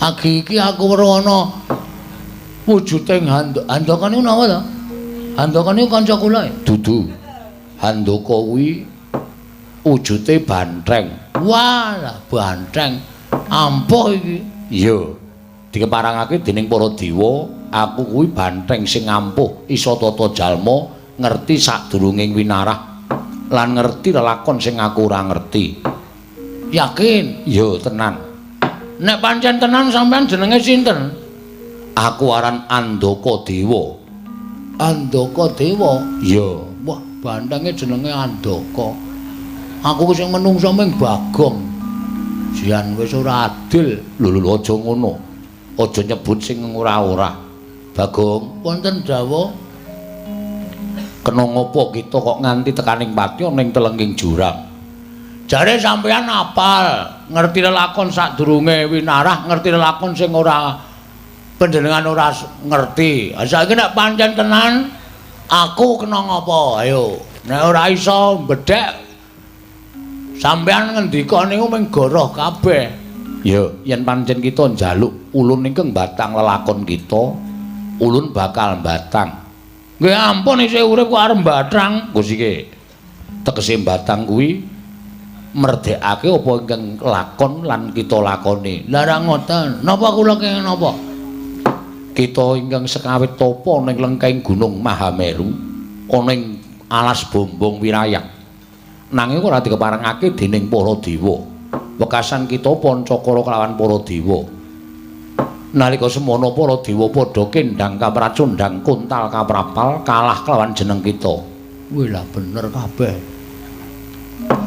Agi iki aku weruh ana wujuding handaka niku napa to? Handaka niku kanca kula ya? Dudu. Handaka kuwi wujute bantheng. Wah, lah bantheng ampuh iki. Iya. Dikeparangake dening para dewa, aku kuwi bantheng sing ampuh, iso tata jalma, ngerti sadurunging winarah lan ngerti lelakon sing aku ora ngerti. Yakin? Iya, tenan. Nek pancen tenan sampean jenenge sinten? Aku aran Andaka Dewa. Andaka Dewa? Iya. Wah, bandhange jenenge Andaka. Aku wis sing menungso ming Bagong. Jian wis ora adil. Lho lho aja ngono. Aja nyebut sing ora-ora. Bagong, wonten dawuh. Kena ngopo kita kok nganti tekaning pati ana ing telenging jurang? Jare sampeyan apal, ngerti lelakon sadurunge winarah, ngerti lelakon sing ora panjenengan ora ngerti. Ha saiki nek pancen tenan aku kena ngopo? Ayo, nek ora iso mbedhek sampeyan ngendika niku mung goroh kabeh. Ya, yen pancen kita njaluk ulun ingkang batang lelakon kita, ulun bakal batang. Nggih ampun isih urip kok arep mbathang. Kusike tegese batang kuwi merdekake apa ingkang lakon lan kita lakoni. Lah ra ngoten. Napa kula kenging napa? Kita ingkang sekawit tapa ning lengkeng Gunung Mahameru ana ing alas Bombong Wirayak. Nanging ora dikeparengake dening para dewa. Wekasan kita pancakara kelawan para dewa. Nalika semono para dewa padha kendhang kapracundhang kuntal kaprapal kalah kelawan jeneng kita. Wih lah bener kabeh.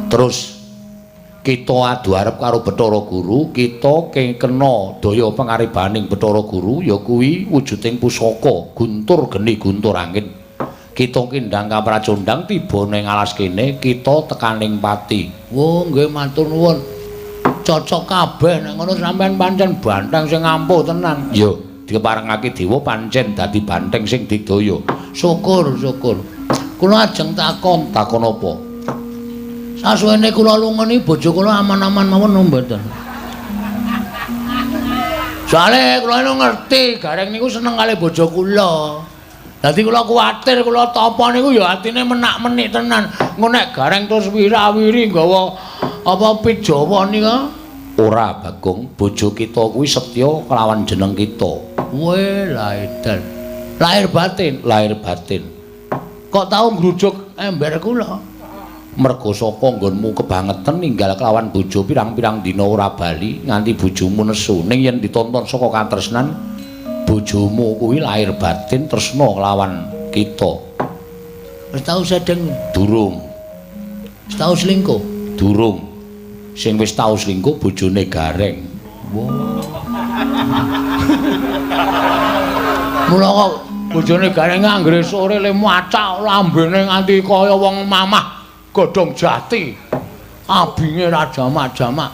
Terus kita adu arep karo Bathara Guru, kita kena daya pangaribaning Bathara Guru ya kuwi wujuding pusaka guntur geni guntur angin. Kita kendhang kapracundhang tiba ning alas kene, kita tekaning pati. Oh nggih matur nuwun. Cocok kabeh nek ngono sampean pancen banteng sing ampuh tenan. Ya, dikeparengake dewa pancen dadi banteng sing digdaya. Syukur, syukur. Kula ajeng takon, takon apa? Sasuwene kula lunga niki bojo kula aman-aman mawon napa mboten? Soale kula niku ngerti Gareng niku seneng kali bojo kula. Dadi kula kuwatir kula tapa niku ya atine menak-menik tenan. Engko nek Gareng terus wira-wiri nggawa apa pit Jawa nika? Ora, Bagong, bojo kita kuwi setya kelawan jeneng kita. Weh, lah edan. Lahir batin, lahir batin. Kok tau ngrujuk ember kula? Mergo saka nggonmu kebangetan ninggal kelawan bojo pirang-pirang dina ora bali nganti bojomu nesu. Ning yen ditonton saka katresnan bojomu kuwi lahir batin tresna kelawan kita. Wis tau sedeng? Durung. Wis tau selingkuh? Durung. Sing wis tau selingkuh bojone Gareng. Wah. Mula kok bojone Gareng anggere sore le macak lambene nganti kaya wong mamah godhong jati. Abinge ra jamak-jamak.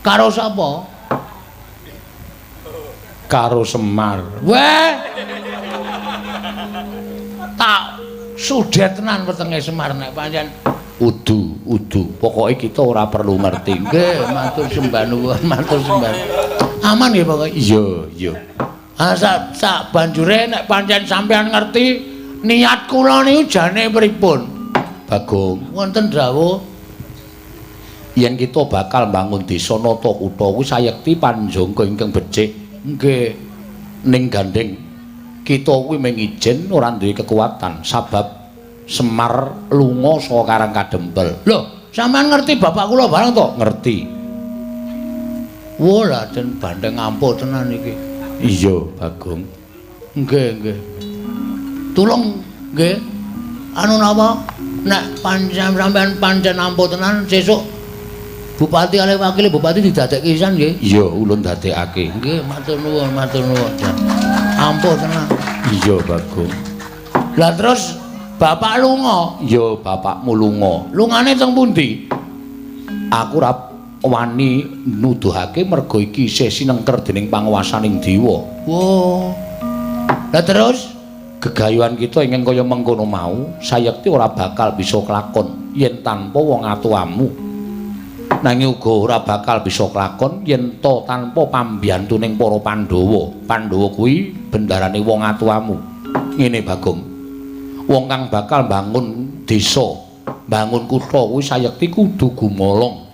Karo sapa? Karo Semar. Weh. Tak sudet tenan wetenge Semar nek pancen udu, udu. Pokoke kita ora perlu ngerti. Nggih, matur sembah nuwun, matur sembah. Aman nggih pokoke. Iya, iya. Ah sak banjure nek pancen sampean ngerti niat kula niku jane pripun? Bagong, wonten dawuh yen kita bakal mbangun desa nata kutha kuwi sayekti panjangka ingkang becik. Nggih. Ning gandeng kita kuwi mung ijen ora duwe kekuatan sabab Semar lunga saka Karang Kadempel. Lho, sampean ngerti bapak kula bareng to? Ngerti. Wah, lah den bandeng ampuh tenan iki. Iya, Bagong. Nggih, nggih. Tulung nggih. Anu napa? Nek pancen sampean pancen ampuh tenan sesuk bupati kalih wakile bupati didadekke pisan nggih. Iya, ulun dadekake. Nggih, matur nuwun, matur nuwun. Ampuh tenan. Iya, Bagong. Lah terus bapak lunga? Ya, bapakmu lunga. Lungane teng pundi? Aku ora wani nuduhake merga iki isih sinengker dening panguwasaning dewa. Wah. Lah terus gegayuhan kita ingkang kaya mengkono mau sayekti ora bakal bisa kelakon yen tanpa wong atuamu. Nanging uga ora bakal bisa kelakon yen ta tanpa pambiyantuning para Pandhawa. Pandhawa kuwi bendarane wong atuamu. Ngene Bagong. Wong kang bakal mbangun desa, mbangun kutha kuwi sayekti kudu gumolong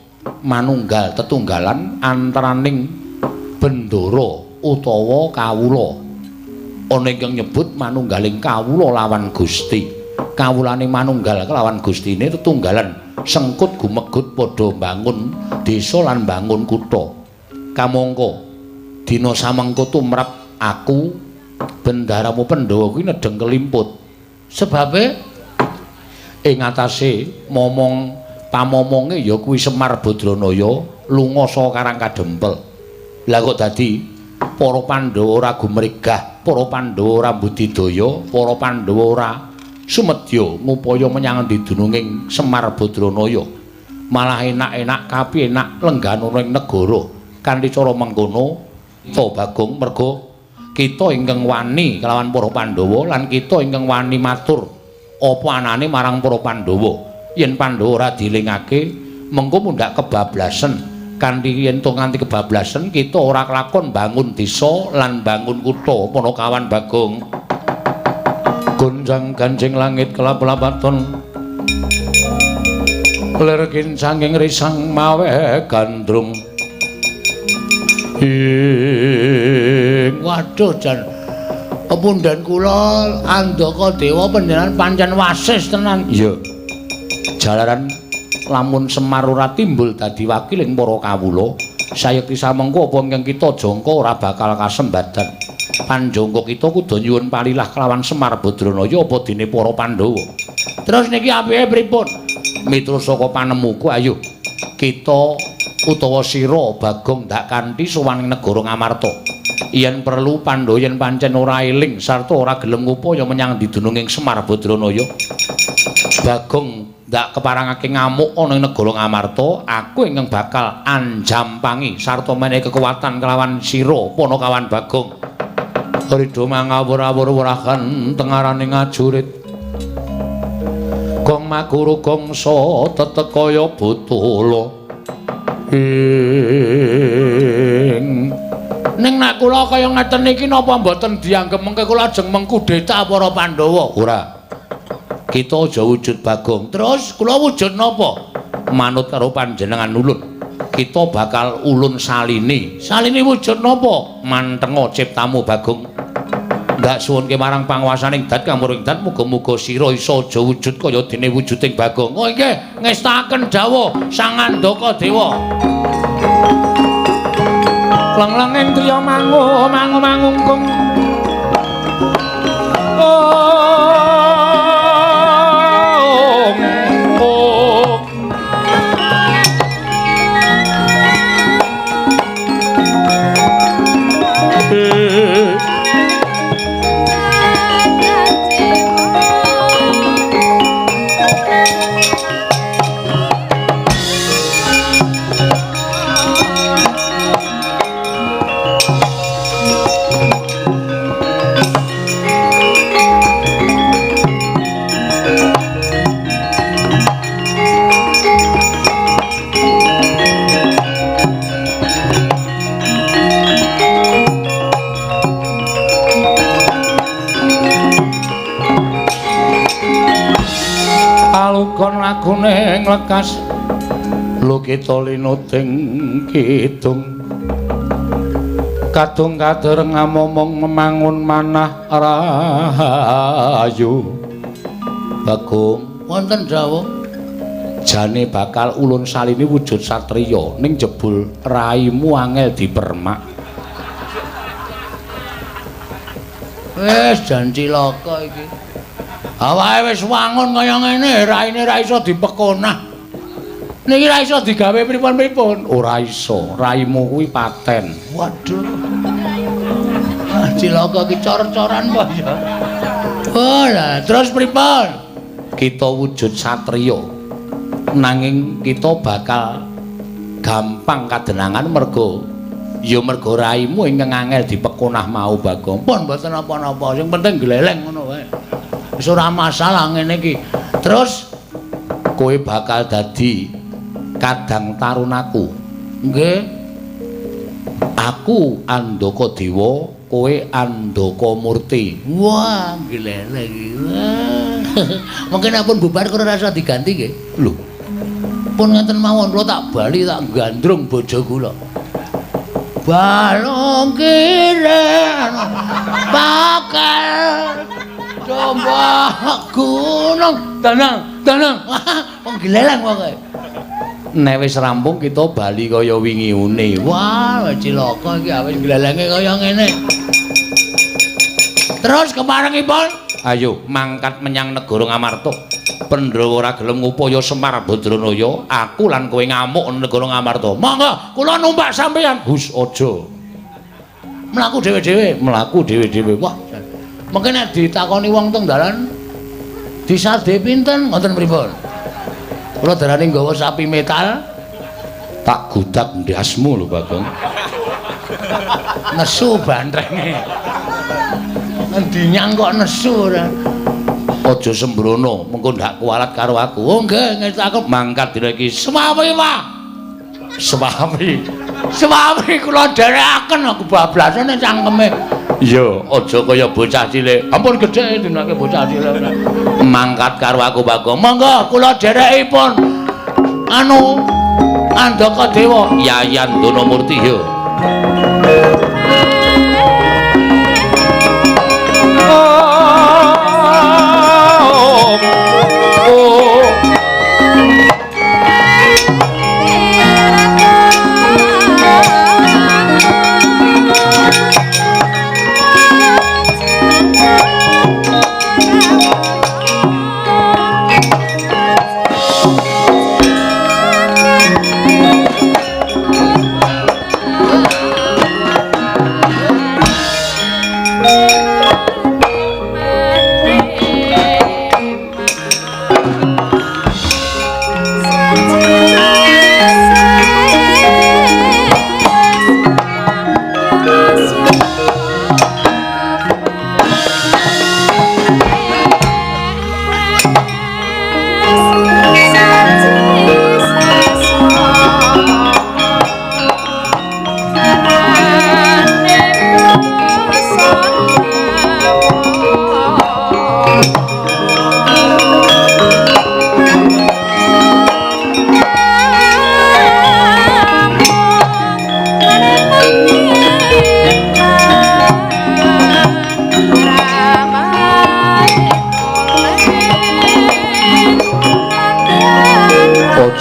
manunggal tetunggalan antaraning bendara utawa kawula. Ana ingkang nyebut manunggaling kawula lawan Gusti. Kawulane manunggal kelawan Gustine tetunggalan sengkut gumegut padha mbangun desa lan mbangun kutha. Kamangka dina samengko tumrap Aku bendaramu Pandhawa kuwi nedheng kelimput. Sebabe ing atase momong pamomonge ya kuwi Semar Badranaya lunga saka Karang Kadempel. Lah kok dadi para Pandhawa ora gumregah, para Pandhawa ora budidaya, para Pandhawa ora sumedya ngupaya menyang endi dununging Semar Badranaya. Malah enak-enak kapienak lengganana ing negara. Kanthi cara mengkono to Bagong, merga kita ingkang wani kelawan para Pandhawa lan kita ingkang wani matur apa anane marang para Pandhawa. Yen Pandhawa ora dielingake mengko mundhak kebablasen. Kanthi yen to nganti kebablasen kita ora kelakon bangun desa lan bangun kutha. Panakawan Bagong. Gonjang ganjing langit kelap-lapaton lir kincanging risang mawe gandrung. Ing waduh jan pepundhen kula Andaka Dewa panjenengan pancen wasis tenan. Iya. Jalaran lamun Semar ora timbul dadi wakiling para kawula, sayekti samengko apa ingkang kita jangka ora bakal kasembadan. Panjangka kita kudu nyuwun palilah kelawan Semar Badranaya apa dene para Pandhawa. Terus niki apike pripun? Miturut saka panemuku, ayo kita utawa sira Bagong ndak kanthi sowan ing negara Ngamarta. Yen perlu Pandhawa yen pancen ora eling sarta ora gelem ngupaya menyang didununging Semar Badranaya, Bagong ndak keparangake ngamuk ana ing negara Ngamarta, aku ingkang bakal anjampangi sarta menehi kekuatan kelawan sira Panakawan Bagong. Ridho mangawur-awur wurahan tengaraning ngajurit. Gong maguru gongsa tetek kaya botolo. Ing ning nek kula kaya ngeten iki napa mboten dianggep mengke kula ajeng mengkudeta para Pandhawa? Ora. Kita aja wujud Bagong. Terus kula wujud napa? Manut karo panjenengan ulun. Kita bakal ulun salini. Salini wujud napa? Mantenga ciptamu Bagong. Ndak suwunke marang panguwasaning dat kamuring dat, muga-muga sira iso aja wujud kaya dene wujuding Bagong. Oh nggih, ngestakaken dawuh Sang Andaka Dewa. Leng-lenging triya mangu mangu mangungkung. Om om. Alukon lagune nglekas lukita linuting kidung kadung kadereng ngamomong memangun manah rahayu. Bagong, wonten dawuh. Jane bakal ulun salini wujud satriya ning jebul raimu angel dipermak. Wis jan cilaka iki. Awake wis wangun kaya ngene, raine ra iso dipekonah. Niki ra iso digawe pripun-pripun. Ora iso, raimu kuwi paten. Waduh. Ah, cilaka iki cor-coran kok ya. Oh, lah terus pripun? Kita wujud satriya. Nanging kita bakal gampang kadenangan merga ya merga raimu ingkang angel dipekonah mau Bagong. Pun mboten napa-napa, sing penting gleleng ngono wae. Wis ora masalah ngene iki. Terus kowe bakal dadi kadang tarunaku. Nggih. Aku Andaka Dewa, kowe Andaka Murti. Wah, gleleng iki. Mungkin nek pun bubar kula rasa diganti nggih. Lho. Pun ngeten mawon kula tak bali tak gandrung bojo kula. Balung kiren bakal domba gunung tenang tenang. Wong gleleng pokoke. Nek wis rampung kita bali kaya wingi une. Wah, cilaka iki awis glelenge kaya ngene. Terus keparengipun? Ayo mangkat menyang negara Ngamarta. Pandhawa ora gelem ngupaya Semar Badranaya, aku lan kowe ngamuk negara Ngamarta. Monggo, kula numpak sampeyan. Hus aja. Mlaku dhewe-dhewe, mlaku dhewe-dhewe. Wah, mungkin nek ditakoni wong teng dalan disade pinten ngoten pripun? Kula darani nggawa sapi metal tak gudak ndasmu lho Bagong. Nesu bantrenge. Ngendi nyang kok nesu ora. Aja sembrono, mengko ndak kualat karo aku. Oh nggih, ngerti aku mangkat dina iki. Semawi, Pak. Semawi. Semawi kula dherekaken aku bablasane cangkeme. Iya, aja kaya bocah cilik. Ampun gedhe dinake bocah cilik. Mangkat karo aku Bagong. Monggo kula dherekipun. Anu Andaka Dewa Yayan Donamurti yo.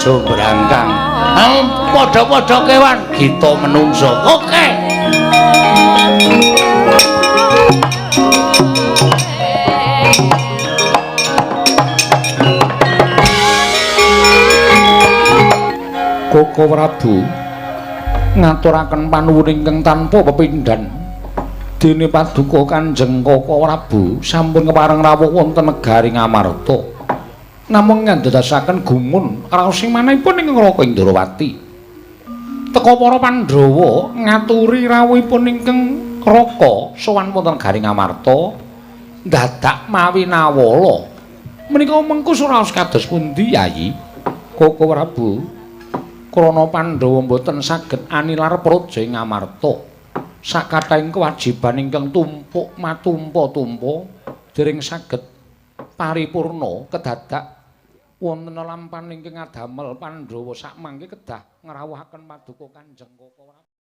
Aja brangkang. Padha-padha kewan kita menungso. Oke. Koko Prabu ngaturaken panuwun ingkang tanpa pepindhan. Dene paduka Kanjeng Koko Prabu sampun kepareng rawuh wonten negari Ngamarta. Namung ngandadosaken gumun raos ing manahipun ing Raka Indrawati. Teka para Pandhawa ngaturi rawuhipun ingkang Raka sowan wonten negari Ngamarta dadak mawi nawala. Menika mengku suraos kados pundi Yayi? Koko Prabu, krana Pandhawa mboten saged anilar praja ing Ngamarta. Sakathahing kewajiban ingkang tumpuk matumpa-tumpa dereng saged paripurna kedadak wonten lampan ingkang ngadamel Pandhawa sakmangke kedah ngrawuhaken paduka Kanjeng Koko Prabu.